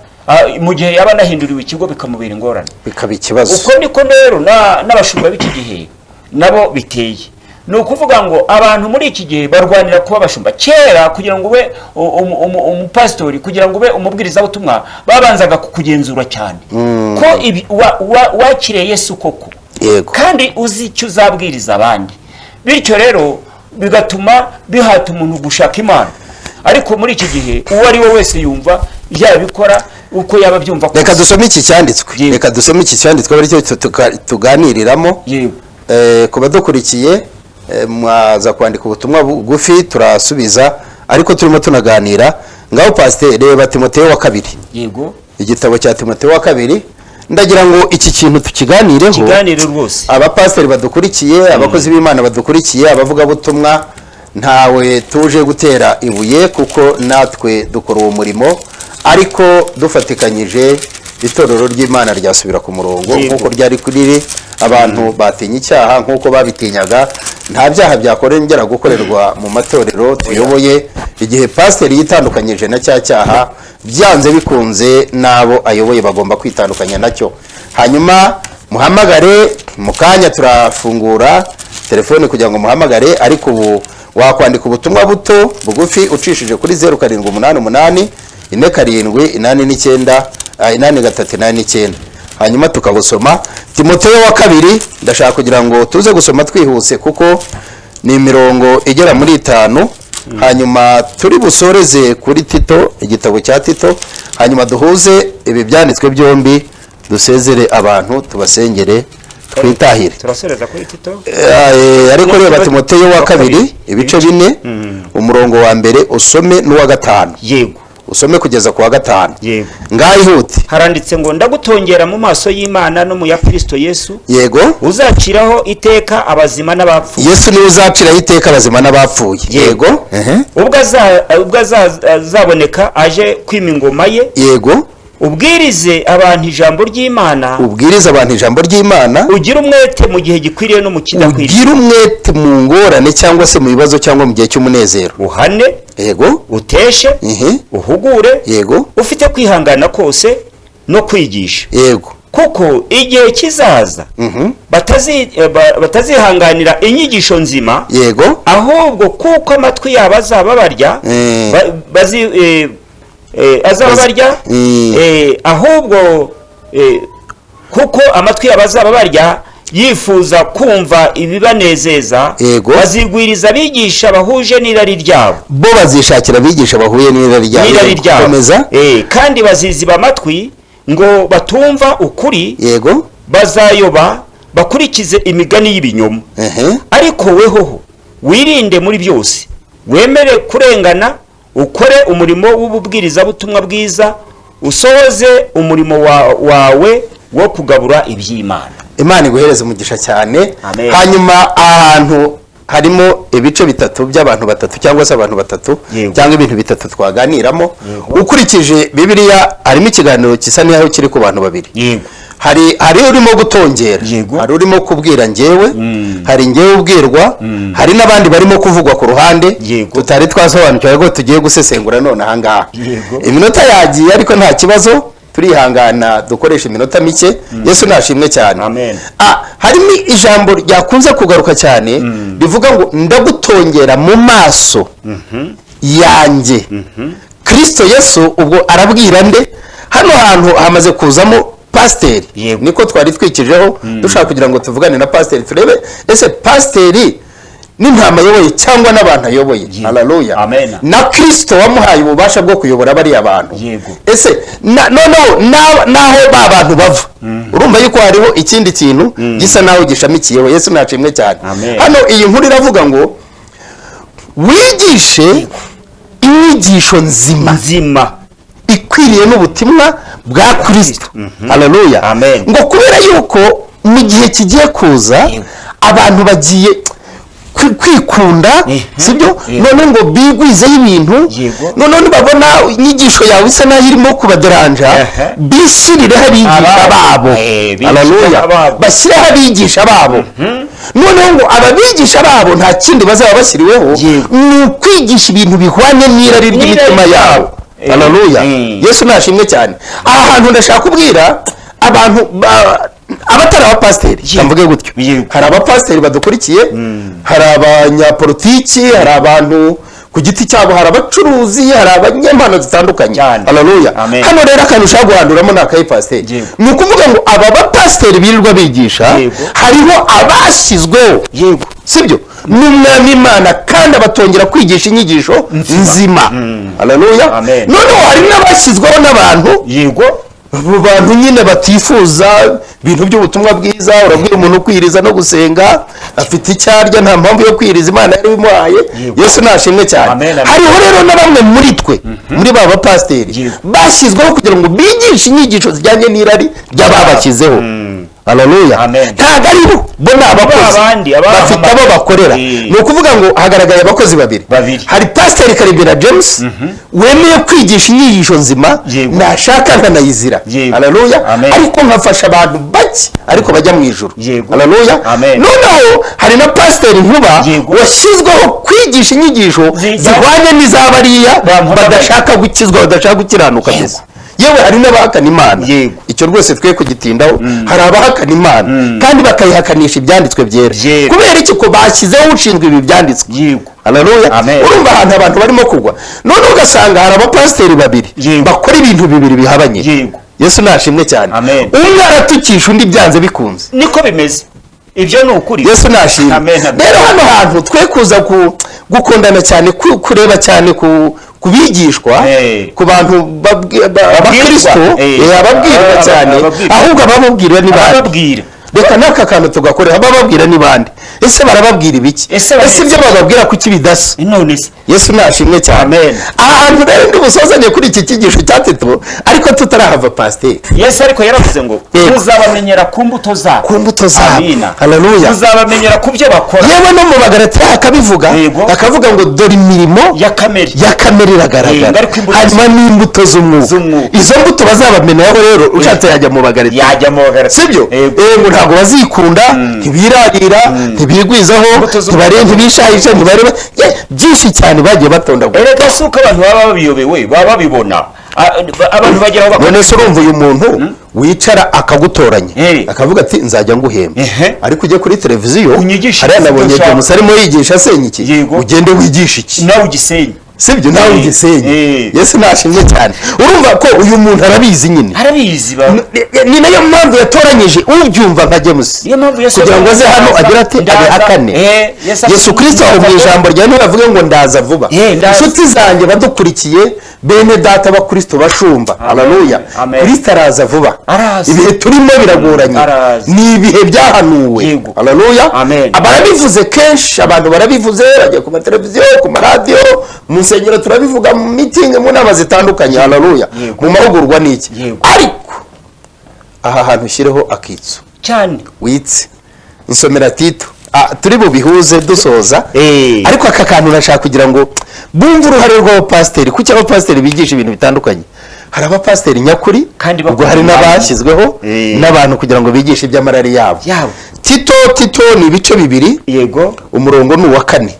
mu gihe yaba anahinduriwe ikigo bikamubera ingorane. Bikaba ikibazo. Uko niko rero n'abashumba b'iki gihe nabo biteye. Ni ukuvuga ngo abantu muri iki gihe barwanira kuba abashumba. Kera kugira ngo ube umupasitori, kugira ngo ube umubwirizabutumwa, babanzaga kukugenzura cyane ko wakiriye Yesu koko, kandi uzi icyo uzabwiriza abandi. Bityo rero bigatuma bihata umuntu gushaka Imana. Ariko muri iki gihe uwo ari we wese yumva yabikora uko yaba abyumva Reka kose. dusome iki cyanditswe. Reka dusome iki cyanditswe aricyo tuganiriramo. Ku badukurikiye, mwaza kwandika ubutumwa bugufi, turasubiza, ariko turimo tunaganira. Ngaho pasiteri, reba Timoteyo wa kabiri. Igitabo cya Timoteyo wa kabiri. Ndagira ngo iki kintu tukiganireho. Ikiganiro rwose. Abapasiteri badukurikiye, abakozi b'Imana badukurikiye, abavugabutumwa, ntawe tuje gutera ibuye, kuko natwe dukora uwo murimo, ariko dufatikanyije itorero ry'Imana ryasubira ku murongo nk'uko ryari riri. Abantu batinya icyaha nk'uko babitinyaga. Nta byaha byakorengera gukorerwa mu matorero tuyoboye. Igihe pasiteri yitandukanyije na cya cyaha, byanze bikunze n'abo ayoboye bagomba kwitandukanya nacyo. Hanyuma muhamagare mu kanya, turafungura telefone kugira ngo muhamagare. Ariko ubu Wakwandika ubutumwa buto bugufi ucishije kuri 0788 47 89 83 89, hanyuma tukabusoma. Timoteyo wa kabiri, ndashaka kugira ngo tuze gusoma twihuse kuko ni imirongo igera muri itanu, hanyuma turi busoreze kuri Tito, igitabo cya Tito, hanyuma duhuze ibi byanditswe byombi, dusezere abantu, tubasengere, twitahire. Turasoreza kuri Tito. Ariko reba Timoteyo wa kabiri ibice 4, umurongo wa mbere usome n'uwa gatanu. Yego. Usome kugeza ku wa gatanu. Yego. Ngaho ihute. Haranditse ngo: "Ndagutongera mu maso y'Imana no mu ya Kristo Yesu, uzaciraho iteka abazima n'abapfuye." Yesu niwe uzaciraho iteka abazima n'abapfuye. Yego. Ehe. Ubwo azaboneka aje kwima ingoma ye, ubwirize abantu ijambo ry'Imana. Ubwirize abantu ijambo ry'Imana. Ugire umwete mu gihe gikwiriye no mu kidakwiriye. Ugire umwete mu ngorane cyangwa se mu bibazo cyangwa mu gihe cy'umunezero. Uhane, uteshe, uhugure, ufite kwihangana kose no kwigisha. Kuko igihe kizaza batazihanganira inyigisho nzima, ahubwo kuko amatwi yabo azaba barya, azaba barya, ahubwo kuko amatwi yabo azaba barya yifuza kumva ibibanezeza, bazigwiriza abigisha bahuje n'irari ryabo. Bo bazishakira abigisha bahuye n'irari ryabo. N'irari ryabo. Komeza. Kandi baziziba amatwi ngo batumva ukuri, bazayoba bakurikize imigani y'ibinyoma. Ariko wehoho wirinde muri byose, wemere kurengana, ukore umurimo w'ububwirizabutumwa bwiza, usohoze umurimo wawe wo kugabura iby'Imana. Imana iguhereze umugisha cyane. Amen. Hanyuma ahantu harimo ibice bitatu by'abantu batatu cyangwa se abantu batatu cyangwa ibintu bitatu twaganiramo. Ukurikije Bibiliya, harimo ikiganiro gisa n'aho kiri ku bantu babiri. Hari urimo gutongera, hari urimo kubwira njyewe, hari njyewe ubwirwa, hari n'abandi barimo kuvugwa ku ruhande tutari twasobanukiwe ariko tugiye gusesengura none ahangaha. Iminota yagiye ariko nta kibazo, turihangana dukoresha iminota mike. Yesu nashimwe cyane. Amen. Harimo ijambo ryakunze kugaruka cyane rivuga ngo: "Ndagutongera mu maso yanjye Kristo Yesu." Ubwo arabwira nde? Hano hantu hamaze kuzamo pasiteri. Niko twari twikijeho dushaka kugira ngo tuvugane na pasiteri, turebe ese pasiteri n'intama ayoboye cyangwa n'abantu ayoboye, haleluya, Amen. na Kristo wamuhaye ububasha bwo kuyobora bariya bantu, ese noneho n'aho ba bantu bava, urumva yuko hariho ikindi kintu gisa naho gishamikiyeho. Yesu nashimwe cyane. Amen. Hano iyi nkuru iravuga ngo wigishe inyigisho nzima nzima ikwiriye n'ubutumwa bwa Kristo, haleluya. Amen. Ngo kubera yuko mu gihe kigiye kuza abantu bagiye kwikunda, sibyo? None ngo bigwizeho ibintu, noneho nibabona inyigisho yawe isa naho irimo kubaderanja, bishyirireho abigisha Ababo. babo. Bigisha Haleluya. ababo. Bashyireho abigisha babo. Noneho ngo ababigisha babo nta kindi bazaba bashyiriweho, ni ukwigisha ibintu bihwanye n'irari ry'imitima N'irari yabo. ryabo. Haleluya. Yesu nashimwe cyane. Aha hantu ndashaka kubwira abantu abatari abapasiteri, mvuge gutyo. Hari abapasiteri badukurikiye, hari abanyapolitiki, hari abantu ku giti cyabo, hari abacuruzi, hari abanyempano zitandukanye. Cyane. Haleluya. Amen. Hano rero akantu ushaka guhanduramo ni akahe, pasiteri? Ni ukuvuga ngo aba bapasiteri birirwa bigisha, hariho abashyizweho, sibyo, n'Umwami Imana, kandi abatongera kwigisha inyigisho nzima. Haleluya. Amen. Noneho hari n'abashyizweho n'abantu, abo bantu nyine batifuza ibintu by'ubutumwa bwiza. Urabwira umuntu kwiriza no gusenga, afite icyo arya, nta mpamvu yo kwiriza, Imana yari imuhaye. Yesu nashimwe cyane. Amen, amen. Hariho rero na bamwe muri twe, muri ba bapasiteri, bashyizweho kugira ngo bigishe inyigisho zijyanye n'irari ry'ababashyizeho. Haleluya. Amen. Ntabwo ari bo, bo ni abakozi Abandi, bafite abo bakorera. Ni ukuvuga ngo hagaragaye abakozi babiri. Babiri. Hari Pasiteri Karemera James wemeye kwigisha inyigisho nzima, nashaka nkanayizira. Haleluya. Amen. Ariko nkafasha abantu bake ariko bajya mu ijuru. Haleluya. Amen. Noneho hari na Pasiteri Nkuba washyizweho kwigisha inyigisho zihwanye n'iz'abariya Bamuhamagaye. badashaka gukizwa, badashaka gukiranuka mbese. Yewe, hari n'abahakana Imana. Yego. Icyo Icyo rwose twe kugitindaho. Hari abahakana Imana kandi bakayihakanisha ibyanditswe byera. Byera. Kubera iki? Ko bashyizeho ushinzwe ibi byanditswe. Haleluya. Amen. Urumva ahantu abantu barimo kugwa, none ugasanga hari abapasiteri babiri bakora ibintu bibiri bihabanye. Yesu nashimwe cyane. Amen. Umwe aratukisha undi byanze bikunze. Niko bimeze, ibyo ni ukuri. Yesu nashimwe. Amen, amen. Rero hano hantu twe kuza gukundana cyane, kureba cyane ku bigishwa, ku bantu abakristo, ababwirwa cyane, ababwirwa. Ahubwo abababwira ni bande? Abababwira. Reka n'aka kantu tugakorera. Abababwira ni bande? Ese barababwira ibiki? Ese Ese ibyo bababwira kuki bidasa? None se? Yesu nashimwe cyane. Amen. Ahantu rero ndi busozanye kuri iki cyigisho cya Tito, ariko tutarahava, pasiteri. Yesu ariko yaravuze ngo muzabamenyera ku mbuto zabo. Ku mbuto zabo. Amina. Haleluya. Muzabamenyera ku byo bakora. Yewe, no mu Bagalatiya akabivuga, akavuga ngo dore imirimo ya kamere ya kamere iragaragara, Yego, ariko imbuto hanyuma n'imbuto z'umwuka. Z'umwuka. Izo mbuto bazabameneraho rero, ushatse yajya mu Bagalatiya. Yajya mu Bagalatiya. Sibyo? Yego. Ngo ntabwo bazikunda, ntibirarira, ntibigwizaho, Imbuto z'umwuka. ntibishayisha, ntibareba. Ye, byinshi cyane bagiye batondagura. Erega si uko abantu baba babiyobewe, baba babibona. Abantu bageraho bakora. None se urumva uyu muntu wicara akagutoranya, akavuga ati nzajya nguhemba, ariko ujye kuri televiziyo Unyigishe hariya ibyo nabonye ushaka. James arimo yigisha asenya iki, ugende wigishe iki, nawe ugisenye. Sibyo? Nawe ugisenye. Yesu nashimwe cyane. Urumva ko uyu muntu arabizi nyine. Arabizi ba. Ni nayo mpamvu yatoranyije ubyumva nka James Niyo mpamvu Yesu kugira ngo aze hano agire ati Ndaza. abihakane. Yesu Yesu Kristo aho mu ijambo rya niwe avuge ngo ndaza vuba. Eh, ndaza. Inshuti zanjye badukurikiye, bene data bakristo bashumba, haleluya, Amen. Kristo araza vuba. Araza. Ibihe turimo biragoranye, Araza. ni ibihe byahanuwe. Haleluya. Amen. Barabivuze kenshi, abantu barabivuze, bajya ku mateleviziyo, ku maradiyo, mu nsengero turabivuga, mu mitingi, mu nama zitandukanye, haleluya, mu mahugurwa n'iki. Ariko aha hantu ushyireho akitso cyane. Witse nsomera Tito. Turi bubihuze dusoza, ariko aka kantu nashaka kugira ngo bumve uruhare rw'abapasiteri. Kuki abapasiteri bigisha ibintu bitandukanye? Hari abapasiteri nyakuri, Kandi ubwo hari bakunda n'abashyizweho n'abantu kugira ngo bigishe iby'amarari yabo. Yabo. Tito, Tito ni ibice bibiri, umurongo ni uwa kane.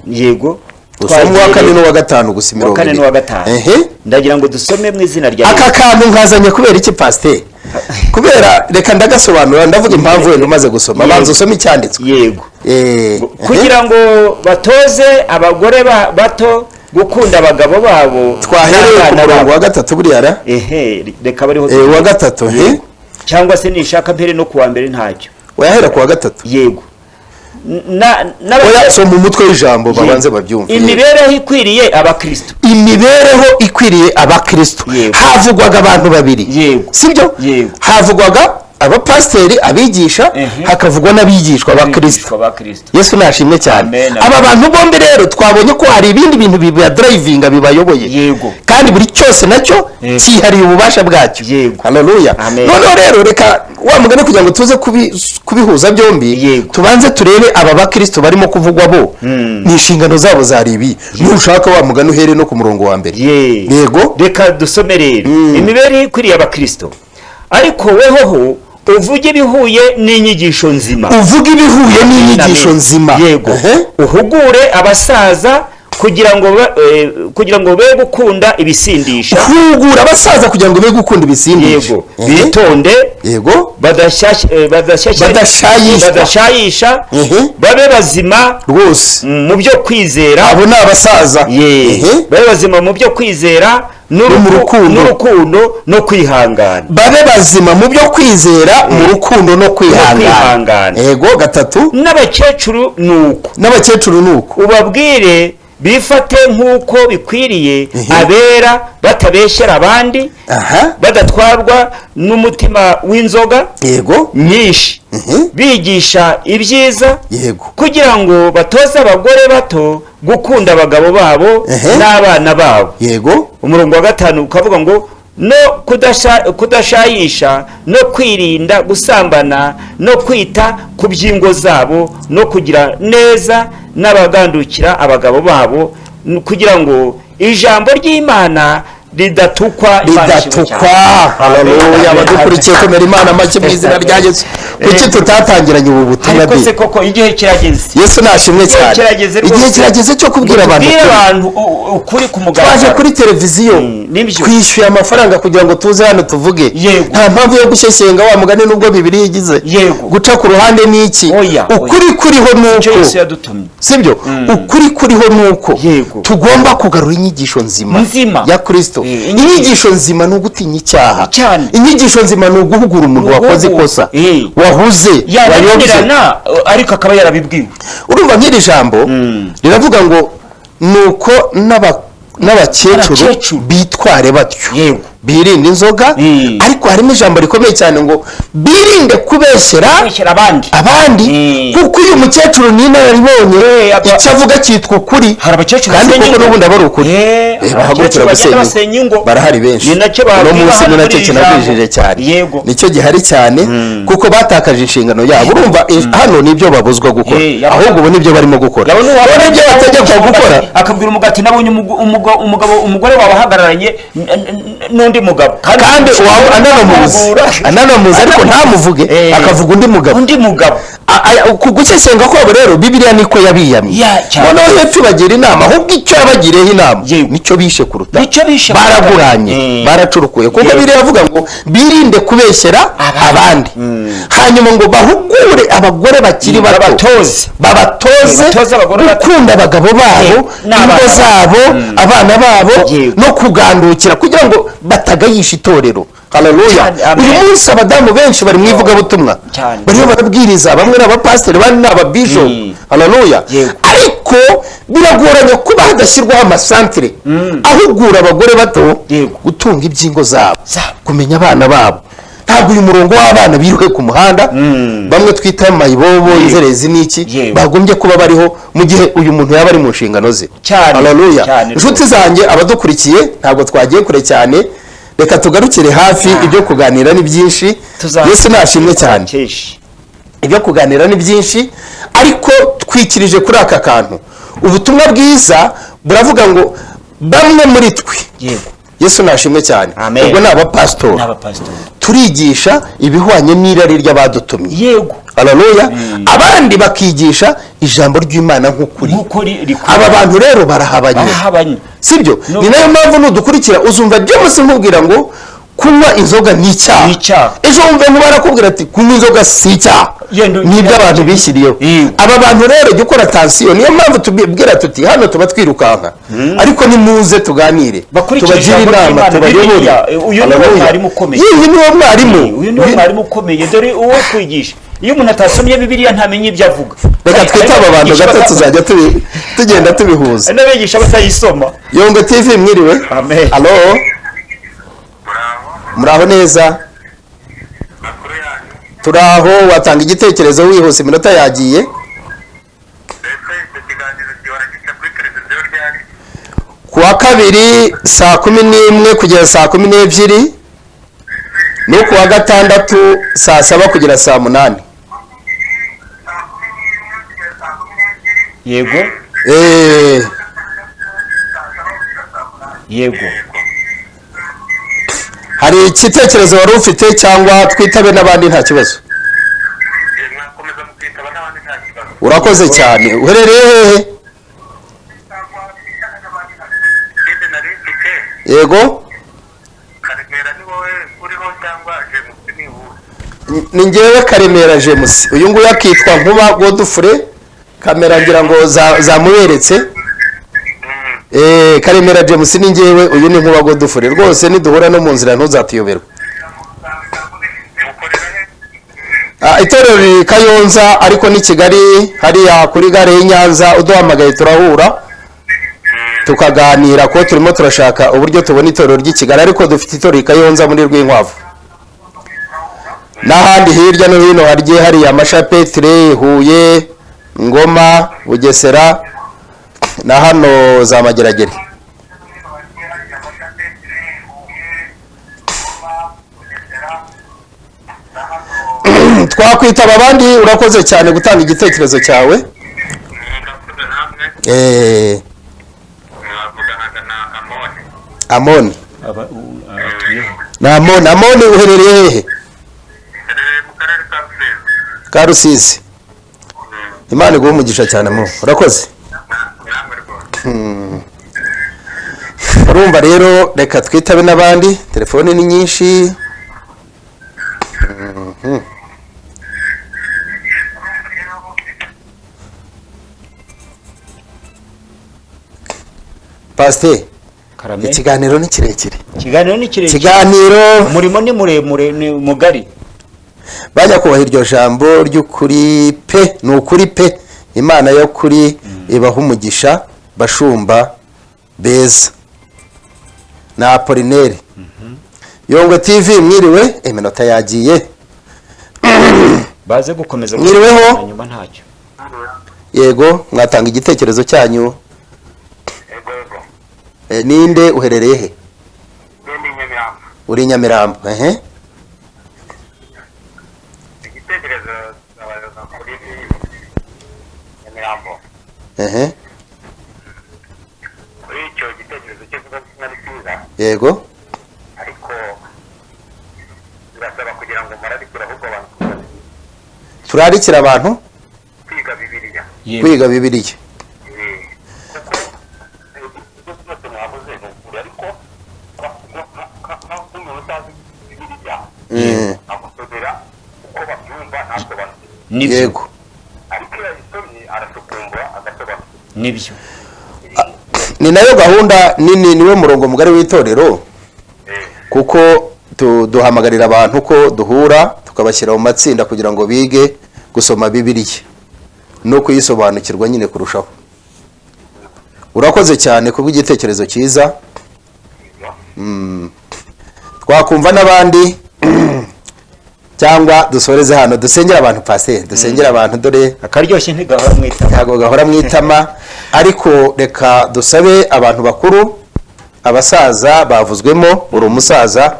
Usome uwa kane n'uwa gatanu gusa, Uwa imirongo kane ibiri. n'uwa gatanu. Ndagira ngo dusome mu izina rya Aka kantu nkazanye kubera iki, pasiteri? Kubera, reka ndagasobanura, ndavuga impamvu wenda umaze gusoma. Banza usome icyanditswe. Yego. Kugira ngo batoze abagore bato gukunda abagabo babo Twahereye ku n'abana murongo babo. wa gatatu buriya ra? Ehe, reka bariho. Uwa gatatu, he? Yego. Cyangwa se nishaka mpere no kuwa mbere, ntacyo. Wayahera ku wa gatatu. Yego. Oya, soma umutwe w'ijambo babanze babyumve. Imibereho ikwiriye abakristo. Imibereho ikwiriye abakristo. Havugwaga abantu babiri, sibyo? Yego. Havugwaga abapasiteri abigisha, hakavugwa n'abigishwa abakristo. Abakristo. Yesu nashimwe cyane. Amen, amen. Aba bantu bombi rero twabonye ko hari ibindi bintu bibadrivinga, bibayoboye, kandi buri cyose nacyo cyihariye ububasha bwacyo. Haleluya. Amen. Noneho rero reka wa mugani, kugira ngo tuze kubihuza byombi, tubanze turebe aba bakristo barimo kuvugwa bo ni inshingano zabo zari ibi. Nushaka wa mugani uhere no ku murongo wa mbere. Yego. Reka dusome rero. Imibereho ikwiriye abakristo. Ariko wehoho uvuge ibihuye n'inyigisho nzima. Uvuge ibihuye n'inyigisho nzima. Yego. Uhugure abasaza kugira ngo be gukunda ibisindisha. Hugura abasaza kugira ngo be gukunda ibisindisha. Yego. Bitonde. Badashayishwa. Badashayisha. Babe bazima rwose mu byo kwizera. Abo ni abasaza. Babe bazima mu byo kwizera No mu rukundo. n'urukundo no kwihangana. Babe bazima mu byo kwizera, mu rukundo no kwihangana. Kwihangana. Yego, gatatu. N'abakecuru ni uko. N'abakecuru ni uko. Ubabwire bifate nk'uko bikwiriye abera, batabeshyera abandi, badatwarwa n'umutima w'inzoga nyinshi, bigisha ibyiza, kugira ngo batoze abagore bato gukunda abagabo babo n'abana babo. Umurongo wa gatanu ukavuga ngo no kudashayisha no kwirinda gusambana no kwita ku by'ingo zabo no kugira neza n'abagandukira abagabo babo, kugira ngo ijambo ry'Imana Ridatukwa, Imana ishimwe Ridatukwa. cyane. Haleluya! Abadukurikiye, komera Imana make mu izina rya Yesu. Kuki tutatangiranye ubu butumwa? Ariko Bi se koko igihe kirageze. Yesu nashimwe Igihe cyane. kirageze rwose. Igihe kirageze cyo kubwira abantu Tubwire ukuri. abantu ukuri ku mugaragaro. Twaje kuri televiziyo, Nibyo. twishyuye amafaranga kugira ngo tuze hano tuvuge. Nta mpamvu yo gushyeshyenga wa mugani, nubwo Bibiri igize guca ku ruhande n'iki. Oya, oya. Ukuri kuriho ni Icyo uko Yesu yadutumye. Sibyo? Ukuri kuriho ni uko tugomba kugarura inyigisho nzima Nzima. ya Kristo. Inyigisho nzima ni ugutinya icyaha. Cyane. Inyigisho nzima ni uguhugura umuntu wakoze Uguhugura. ikosa, wahuze, wayobye. Yananirana, ariko akaba yarabibwiwe. Urumva nk'iri jambo riravuga ngo nuko n'abakecuru Abakecuru. bitware batyo, birinde inzoga. Ariko harimo ijambo rikomeye cyane ngo birinde kubeshyera Kubeshyera abandi. abandi, kuko uyu mukecuru ni inararibonye, icyo avuga cyitwa ukuri. Hari abakecuru Kandi basenya koko ingo. n'ubundi aba ari ukuri. Abakecuru Bahagurukira bagenda gusenya basenya ingo. ingo. Barahari benshi. Ni nacyo Uno babwira munsi hano ni nacyo muri iri kinabwijije jambo. cyane. Nicyo gihari cyane, kuko batakaje inshingano yabo. Urumva, hano nibyo babuzwa gukora, ahubwo ubu nibyo barimo gukora. Yabona uwo Ubu nibyo bategekwa gukora. Akabwira umugabo ati: "Nabonye umugabo, umugore wawe ahagararanye n'undi mugabo." Kandi waba ananamuzi, ananamuzi, ariko ntamuvuge, akavuga undi mugabo. Undi mugabo. Ku gusesengura kwabo rero, Bibiliya niko yabiyamye. Ya, cyane. Noneho hepfo bagira inama, ahubwo icyo yabagiriyeho inama Yego. nicyo bishe kuruta. Nicyo bishe. Baraguranye, baracurukuye, kuko Bibiliya avuga ngo birinde kubeshyera Abandi. abandi, hanyuma ngo bahugure abagore bakiri bato. Babatoze. Babatoze Batoze abagore bato. gukunda abagabo babo, N'abana. ingo zabo, abana babo, no kugandukira kugira ngo batagayisha itorero. Haleluya! Cyane, amen. Uyu munsi abadamu benshi bari mu ivugabutumwa, bariho barabwiriza, bamwe ni abapasiteri, abandi ni ababishopu. Haleluya! Ariko biragoranye kuba hadashyirwaho amasantere ahugura abagore bato gutunga iby'ingo zabo, Zabo. kumenya abana babo. Ntabwo uyu murongo w'abana biruhe ku muhanda, bamwe twita mayibobo, inzerezi n'iki, bagombye kuba bariho mu gihe uyu muntu yaba ari mu nshingano ze. Haleluya! Cyane Inshuti zanjye, abadukurikiye, ntabwo twagiye kure cyane, reka tugarukire hafi. Ibyo kuganira ni byinshi. Yesu nashimwe cyane. Kenshi. Ibyo kuganira ni byinshi, ariko twikirije kuri aka kantu. Ubutumwa bwiza buravuga ngo bamwe muri twe, Yesu nashimwe cyane, Amen. ubwo ni abapasitori, N'abapasitori. turigisha ibihwanye n'irari ry'abadutumye. Haleluya! Abandi bakigisha ijambo ry'Imana nk'ukuri. Nk'uko rikwiye. Aba bantu rero barahabanye. Barahabanye. Sibyo? Ni nayo mpamvu nudukurikira uzumva James nkubwira ngo kunywa inzoga ni icyaha. Ni icyaha. Ejo wumve nkuba arakubwira ati kunywa inzoga si icyaha, ni ibyo abantu bishyiriyeho. Aba bantu rero, jya ukora attention. Niyo mpamvu tubwira tuti hano tuba twirukanka, ariko nimuze tuganire, Bakurikire tubagire ijambo inama, ry'Imana, tubayobore. Bibiliya. Uyu ni wo Haleluya. mwarimu ukomeye. Iyi ni wo mwarimu. Uyu niwe mwarimu ukomeye. Dore uwo kwigisha. Iyo umuntu atasomye Bibiliya ntamenya ibyo avuga. Reka twite aba bantu gato, tuzajya tugenda tubihuza. Hari n'abigisha batayisoma. Yongwe TV, mwiriwe? Amen. Alo, muraho neza? Makuru yanyu? Turaho. Watanga igitekerezo wihuse, iminota yagiye. Mbese icyo kiganiro gihora gica kuri televiziyo ryari? Ku wa kabiri saa 11 kugera saa 12, no ku wa gatandatu saa 7 kugera saa 8. Yego. Hari igitekerezo wari ufite, cyangwa twitabe n'abandi, nta kibazo? Mwakomeza mukitaba n'abandi, nta kibazo. Urakoze cyane. Uherereye hehe? Ikindi nari mfite, Karemera ni wowe uriho cyangwa James ni wowe? Ni ngewe Karemera James. Uyu nguyu akitwa Nkuba Godfrey. Kamera ngira ngo zamuberetse. Karemera James ni ngewe, uyu ni Nkuba Godfrey. Rwose niduhura no mu nzira ntuzatuyoberwe. Mukorera he? Itorero riri Kayonza, ariko ni Kigali hariya kuri gare y'i Nyanza. Uduhamagaye turahura tukaganira, ko turimo turashaka uburyo tubona itorero ry'i Kigali, ariko dufite itorero i Kayonza muri Rwinkwavu n'ahandi hirya no hino hagiye hariya amashapetre: Huye, Ngoma, Bugesera na hano za Mageragere. Twakwitaba abandi. Urakoze cyane gutanga igitekerezo cyawe. Murakoze namwe. Mwavuganaga na Amoni. Amoni. Atuye he? Ni Amoni. Amoni, uherereye hehe? Herereye mu karere ka Rusizi. Ka Rusizi. Imana iguhe umugisha cyane mo, urakoze. Namwe rwose. Urumva rero, reka twitabe n'abandi, telefone ni nyinshi. Pasiteri. Karame. Ikiganiro ni kirekire. Ikiganiro ni kirekire. Ikiganiro Umurimo ni muremure, ni mugari. Bajya kubaha iryo jambo ry'ukuri pe, ni ukuri pe. Imana yo kuri ibaha umugisha, bashumba beza. Na Apolineri Yongwe TV, mwiriwe. Iminota yagiye. Baze gukomeza. Mwiriweho? Nyuma ntacyo. Yego, mwatanga igitekerezo cyanyu. Yego, yego. Ninde, uherereye he? Ndi Nyamirambo. Uri Nyamirambo, ehe. Igitekerezo abayobozi kuri Nyamirambo. Ehe. Kuri icyo gitekerezo cyo kuba ari cyiza, Yego. ariko birasaba kugira ngo murarikire ahubwo abantu kwiga. Turarikira abantu Kwiga Bibiliya. Yego. Kwiga Bibiliya. Kuko ibyo byose mwavuze ni ukuri, ariko nk'umuntu utazi Bibiliya agusomera uko babyumva ntasobanukirwe. Nibyo. Yego. Ariko iyo yayisomye arasukumbura, agasobanukirwa. Nibyo. Ni nayo gahunda nini, niwe murongo mugari w'itorero, kuko duhamagarira abantu ko duhura, tukabashyira mu matsinda kugira ngo bige gusoma Bibiliya no kuyisobanukirwa nyine kurushaho. Urakoze cyane kubw'igitekerezo cyiza. Twakumva n'abandi cyangwa dusoreze hano, dusengera abantu. Pasiteri, dusengera abantu, dore Akaryoshye ntigahora mu itama. Ntabwo gahora mu itama, ariko reka dusabe abantu bakuru, abasaza bavuzwemo, uri umusaza,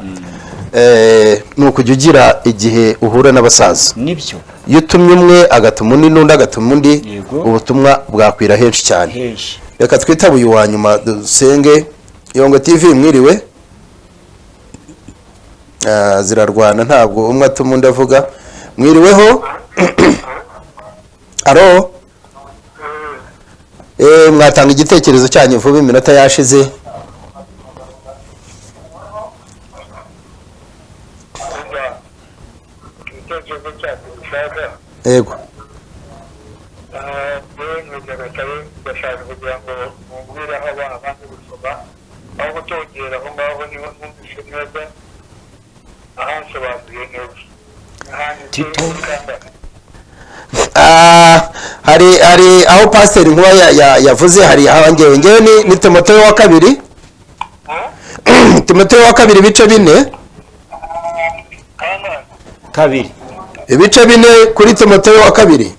ni ukujya ugira igihe uhura n'abasaza. Nibyo. Iyo utumye umwe agatuma undi, n'undi agatuma undi, Yego. ubutumwa bwakwira henshi cyane. Henshi. Reka twitabe uyu wa nyuma, dusenge. Yongwe TV, mwiriwe. Zirarwana, ntabwo umwe atuma undi avuga. Mwiriweho? Aro, mwatanga igitekerezo cyanyu vuba, iminota yashize. Igitekerezo cyacu dushaka, Yego. yewe Nyagatare, ndashaka kugira ngo mumbwire aho abana banze gusoma, aho gutongera aho ngaho, niba numvise neza ahansobanuye neza ahanditse. Tito. Hari aho Pasiteri Nkuba yavuze, hari aho ngewe ni Timoteyo wa kabiri, Timoteyo wa kabiri ibice 4. Kabiri. Ibice 4 kuri Timoteyo wa kabiri,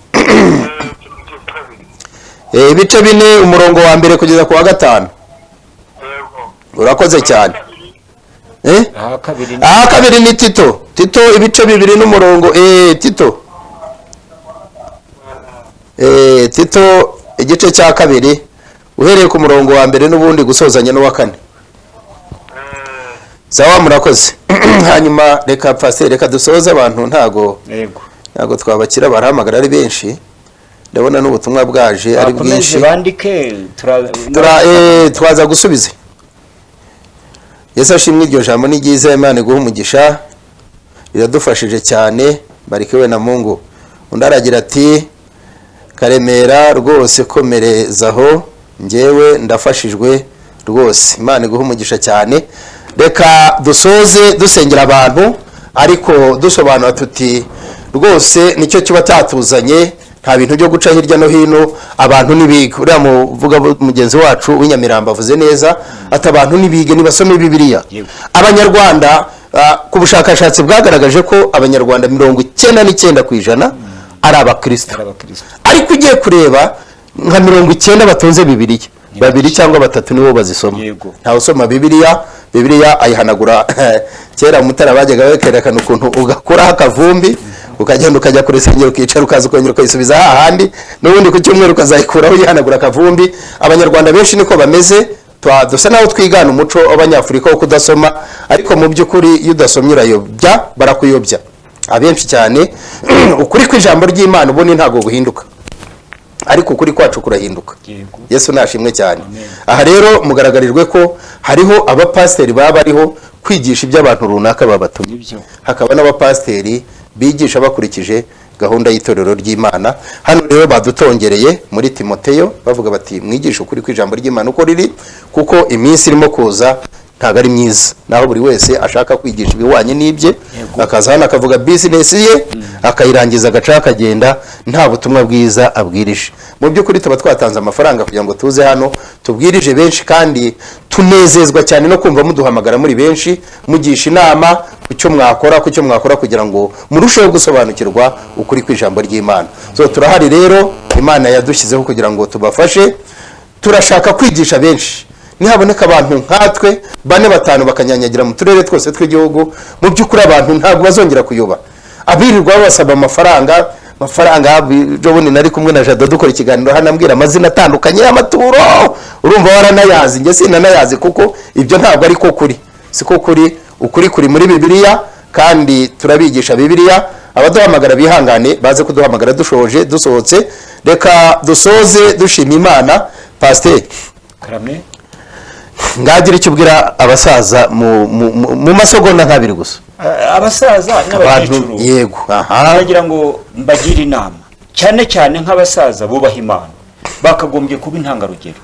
ibice 4, umurongo wa mbere kugeza ku wa gatanu. Urakoze cyane. Aha kabiri ni Aha kabiri ni Tito, Tito ibice 2 n'umurongo, Tito, Tito igice cya kabiri, uhereye ku murongo wa mbere n'ubundi gusozanya n'uwa kane. Sawa, murakoze. Hanyuma reka, pasiteri, reka dusoze abantu ntago Yego. ntago twabakira, barahamagara ari benshi, ndabona n'ubutumwa bwaje ari Bakomeze bwinshi. bandike, tura Twaza gusubiza. Yesu ashimwe, iryo jambo ni ryiza, Imana iguhe umugisha, riradufashije cyane, barikiwe na Mungu. Undi aragira ati: "Karemera rwose komerezaho, njyewe ndafashijwe rwose, Imana iguhe umugisha cyane." Reka dusoze dusengera abantu, ariko dusobanura tuti rwose nicyo kiba cyatuzanye, nta bintu byo guca hirya no hino. Abantu nibiga. Uriya muvuga mugenzi wacu w'inyamirambo avuze neza ati: "Abantu nibige, nibasome Bibiliya." Yego. Abanyarwanda, ku bushakashatsi bwagaragaje ko Abanyarwanda 99% ari abakristo. Ari abakristo. Ariko ugiye kureba nka 90 batunze Bibiliya, babiri cyangwa batatu nibo bazisoma. Yego. Ntawe usoma Bibiliya. Bibiliya ayihanagura. Kera Mutara bajyaga bekerekana ukuntu ugakuraho akavumbi, ukagenda ukajya ku rusengero ukicara, ukaza ukongera ukayisubiza hahandi, n'ubundi ku cyumweru ukazayikuraho uyihanagura akavumbi. Abanyarwanda benshi niko bameze. Dusa naho twigana umuco w'Abanyafurika wo kudasoma, ariko mu by'ukuri iyo udasomye urayobya, barakuyobya abenshi cyane. Ukuri kw'ijambo ry'Imana ubundi ntabwo guhinduka, ariko ukuri kwacu kurahinduka. Yesu nashimwe cyane. Aha rero mugaragarijwe ko hariho abapasiteri baba bariho kwigisha ibyo abantu runaka babatumye, Nibyo. hakaba n'abapasiteri bigisha bakurikije gahunda y'itorero ry'Imana. Hano rero badutongereye muri Timoteyo, bavuga bati: "Mwigishe ukuri kw'ijambo ry'Imana uko riri, kuko iminsi irimo kuza ntabwo ari myiza, naho buri wese ashaka kwigisha ibihwanye n'ibye, akaza hano akavuga bizinesi ye, akayirangiza, agaca akagenda, nta butumwa bwiza abwirije." Mu by'ukuri tuba twatanze amafaranga kugira ngo tuze hano tubwirije benshi, kandi tunezezwa cyane no kumva muduhamagara muri benshi, mugisha inama ku cyo mwakora kugira ngo murusheho gusobanukirwa ukuri kw'ijambo ry'Imana. So turahari rero, Imana yadushyizeho kugira ngo tubafashe. Turashaka kwigisha benshi. Nihaboneka abantu nkatwe bane, batanu, bakanyanyagira mu turere twose tw'igihugu, mu by'ukuri abantu ntabwo bazongera kuyoba. Abirirwa babasaba amafaranga, amafaranga. Ejo bundi nari kumwe na Jado dukora ikiganiro hano, ambwira amazina atandukanye y'amaturo. Urumva waranayazi, njye sinanayazi, kuko ibyo ntabwo ari ko kuri, siko kuri. Ukuri kuri muri Bibiliya, kandi turabigisha Bibiliya. Abaduhamagara bihangane, baze kuduhamagara dushoje, dusohotse. Reka dusoze dushima Imana. Pasiteri, Karame. ngagira icyo ubwira abasaza mu masegonda nk'abiri gusa. Abasaza Abantu n'abakecuru, Yego, aha. Ndagira ngo mbagire inama, cyane cyane nk'abasaza bubaha Imana, bakagombye kuba intangarugero.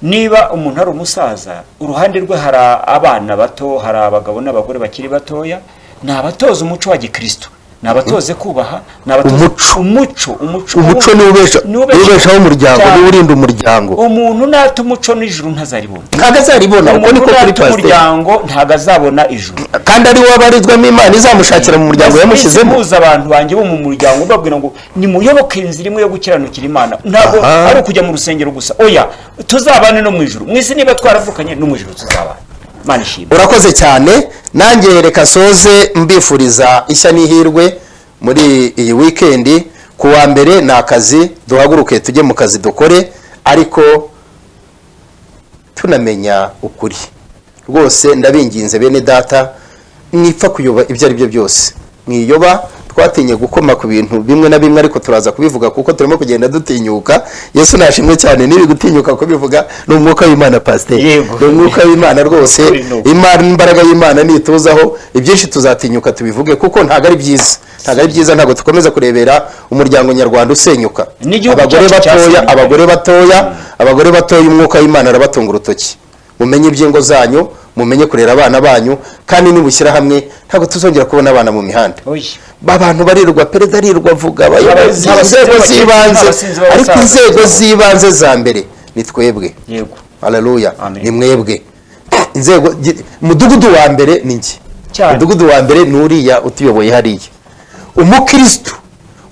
Niba umuntu ari umusaza, uruhande rwe hari abana bato, hari abagabo n'abagore bakiri batoya, ni abatoza umuco wa gikristo, ni abatoze kubaha, ni abatoze Umuco. Umuco, umuco. Umuco niwo niwo ubeshaho umuryango, Cyane. niwo urinda umuryango. Umuntu nata umuco, n'ijuru ntazaribona. Ntabwo azaribona, uko Umuntu niko kuri, nata pasiteri. umuryango, ntabwo azabona ijuru. Kandi ari we wabarizwamo, Imana izamushakira mu muryango yamushyizemo. Mpuza abantu banjye bo mu muryango, mbabwira ngo nimuyoboke inzira imwe yo gukiranukira Imana. Ntabwo ari ukujya mu rusengero gusa, oya, tuzabane no mu ijuru. Mu isi niba twaravukanye, no mu ijuru tuzabana. Imana ishimwe. Urakoze cyane. Nanjye reka soze mbifuriza ishya n'ihirwe muri iyi wikendi. Ku wa mbere ni akazi, duhaguruke tujye mu kazi dukore, ariko tunamenya ukuri. Rwose ndabinginze bene data, mwipfa kuyoba ibyo ari byo byose, mwiyoba. Twatinye gukoma ku bintu bimwe na bimwe, ariko turaza kubivuga kuko turimo kugenda dutinyuka. Yesu nashimwe cyane. Nibi gutinyuka kubivuga ni umwuka w'Imana, pasiteri. Yego. Ni umwuka w'Imana rwose. Ukuri ni uko. Imana, imbaraga y'Imana nituzaho, ibyinshi tuzatinyuka tubivuge, kuko ntabwo ari byiza, ntabwo ari byiza. Ntabwo dukomeza kurebera umuryango nyarwanda usenyuka. N'igihugu Abagore cyacu batoya, cyasenyuka. abagore batoya, abagore batoya, umwuka w'Imana arabatunga urutoki. Mumenye iby'ingo zanyu, mumenye kurera abana banyu, kandi nibushyira hamwe ntabwo tuzongera kubona abana mu mihanda. Oya. Abantu barirwa, perezida arirwa avuga, abayobozi, Abasinzi inzego b'abakecuru, z'ibanze, abasinzi ariko b'abasaza. inzego z'ibanze za mbere ni twebwe. Haleluya. Amen. Ni mwebwe inzego. Umudugudu wa mbere ni njye. Umudugudu wa mbere ni uriya utuyoboye hariya. Umukristo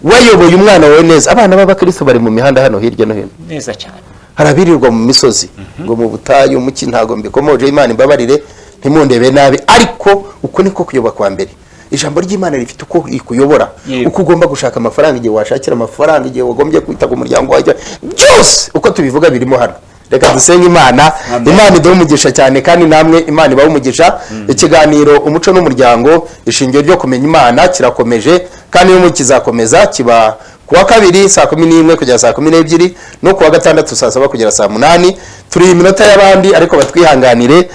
wayoboye umwana wawe neza. Abana b'abakristo bari mu mihanda hano hirya no hino. Neza cyane. Hari abirirwa mu misozi, ngo mu butayu, muki. Ntabwo mbikomoje, Imana imbabarire, ntimundebe nabi, ariko uko niko kuyoba kwa mbere. Ijambo ry'Imana rifite uko rikuyobora, uko ugomba gushaka amafaranga, igihe washakira amafaranga, igihe wagombye kwita ku muryango wawe, byose uko tubivuga birimo hano. Reka dusenge Imana. Amen. Imana iduhe umugisha cyane, kandi namwe Imana ibahe umugisha. Ikiganiro Umuco n'Umuryango, ishingiro ryo kumenya Imana, kirakomeje kandi n'ubu kizakomeza. Kiba ku wa kabiri saa 11 kugera saa 12, no ku wa gatandatu saa 7 kugera saa 8. Turi iminota y'abandi, ariko batwihanganire.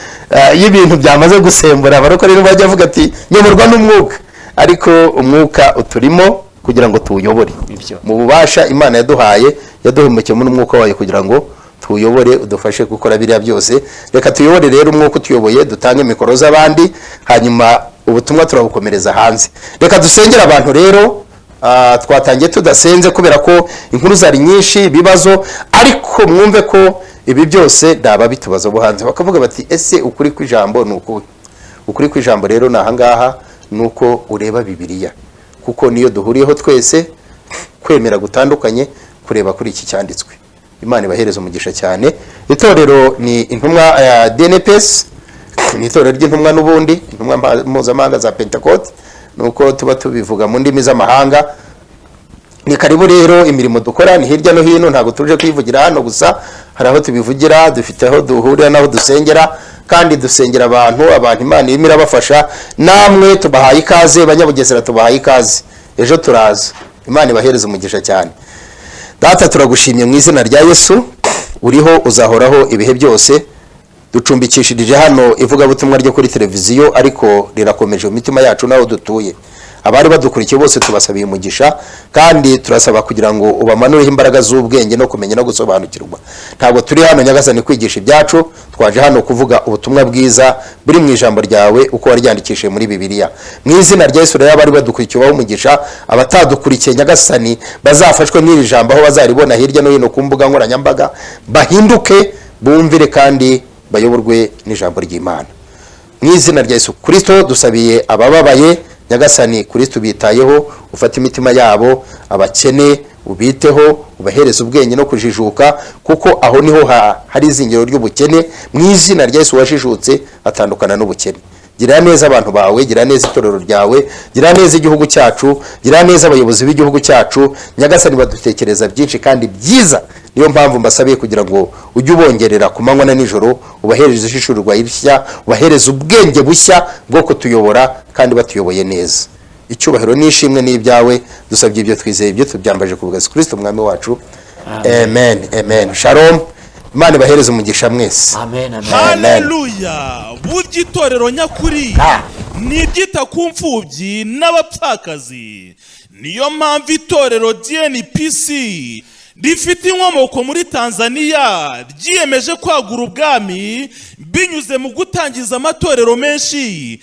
Iyo ibintu byamaze gusembura, abarokore rero bajya bavuga ati: "Nyoborwa n'umwuka", ariko umwuka uturimo kugira ngo tuwuyobore Nibyo. mu bubasha Imana yaduhaye, yaduhumekeyemo n'umwuka wayo kugira ngo tuwuyobore, udufashe gukora biriya byose. Reka tuyobore rero umwuka utuyoboye, dutange mikoro z'abandi, hanyuma ubutumwa turabukomereza hanze. Reka dusengere abantu rero. Twatangiye tudasenze kubera ko inkuru zari nyinshi, ibibazo, ariko mwumve ko ibi byose ni ababitubaza bo hanze, bakavuga bati: "Ese ukuri kw'ijambo ni ukuhe?" Ukuri kw'ijambo rero ni ahangaha, ni uko ureba Bibiliya, kuko niyo duhuriyeho twese. Kwemera gutandukanye kureba kuri iki cyanditswe. Imana ibahereza umugisha cyane. Itorero ni intumwa ya DNPS, ni itorero ry'intumwa n'ubundi, intumwa mpuzamahanga za Pentecote, nuko tuba tubivuga mu ndimi z'amahanga. Ni karibu rero. Imirimo dukora ni hirya no hino, ntabwo tuje kwivugira hano gusa, hari aho tubivugira, dufite aho duhurira n'aho dusengera, kandi dusengera abantu Imana irimo irabafasha. Namwe tubahaye ikaze, Banyabugesera tubahaye ikaze, ejo turaza. Imana ibahereze umugisha cyane. Data, turagushimye mu izina rya Yesu. Uriho, uzahoraho ibihe byose. Ducumbikishirije hano ivugabutumwa ryo kuri televiziyo, ariko rirakomeje mu mitima yacu n'aho dutuye. Abari badukurikiye bose tubasabiye umugisha, kandi turasaba kugira ngo ubamanureho imbaraga z'ubwenge no kumenya no gusobanukirwa. Ntabwo turi hano, Nyagasani, kwigisha ibyacu, twaje hano kuvuga ubutumwa bwiza buri mu ijambo ryawe uko waryandikishije muri Bibiliya. Mu izina rya Yesu rero, abari badukurikiye ubahe umugisha. Abatadukurikiye, Nyagasani, bazafashwe n'iri jambo aho bazaribona hirya no hino ku mbuga nkoranyambaga, bahinduke, bumvire kandi bayoborwe n'ijambo ry'Imana. Mu izina rya Yesu Kirisito, dusabiye abababaye. Nyagasani Kirisito, ubitayeho, ufate imitima yabo. Abakene ubiteho, ubahereze ubwenge no kujijuka, kuko aho niho hari izingiro ry'ubukene. Mu izina rya Yesu, wajijutse atandukana n'ubukene. Gira neza abantu bawe, gira neza itorero ryawe, gira neza igihugu cyacu, gira neza abayobozi b'igihugu cyacu. Nyagasani, badutekereza byinshi kandi byiza, niyo mpamvu mbasabiye kugira ngo ujye ubongerera ku manywa na nijoro, ubahereze ishishurirwa rishya, ubahereze ubwenge bushya bwo kutuyobora kandi batuyoboye neza. Icyubahiro n'ishimwe ni ibyawe. Dusabye ibyo twizeye, ibyo tubyambaje ku bwa Yesu Kirisito Umwami wacu. Amen, amen. Shalom, Imana ibahereze umugisha mwese. Amen, amen. Haleluya! Burya itorero nyakuri ni iryita ku mfubyi n'abapfakazi. Niyo mpamvu itorero DNPC rifite inkomoko muri Tanzania ryiyemeje kwagura ubwami binyuze mu gutangiza amatorero menshi.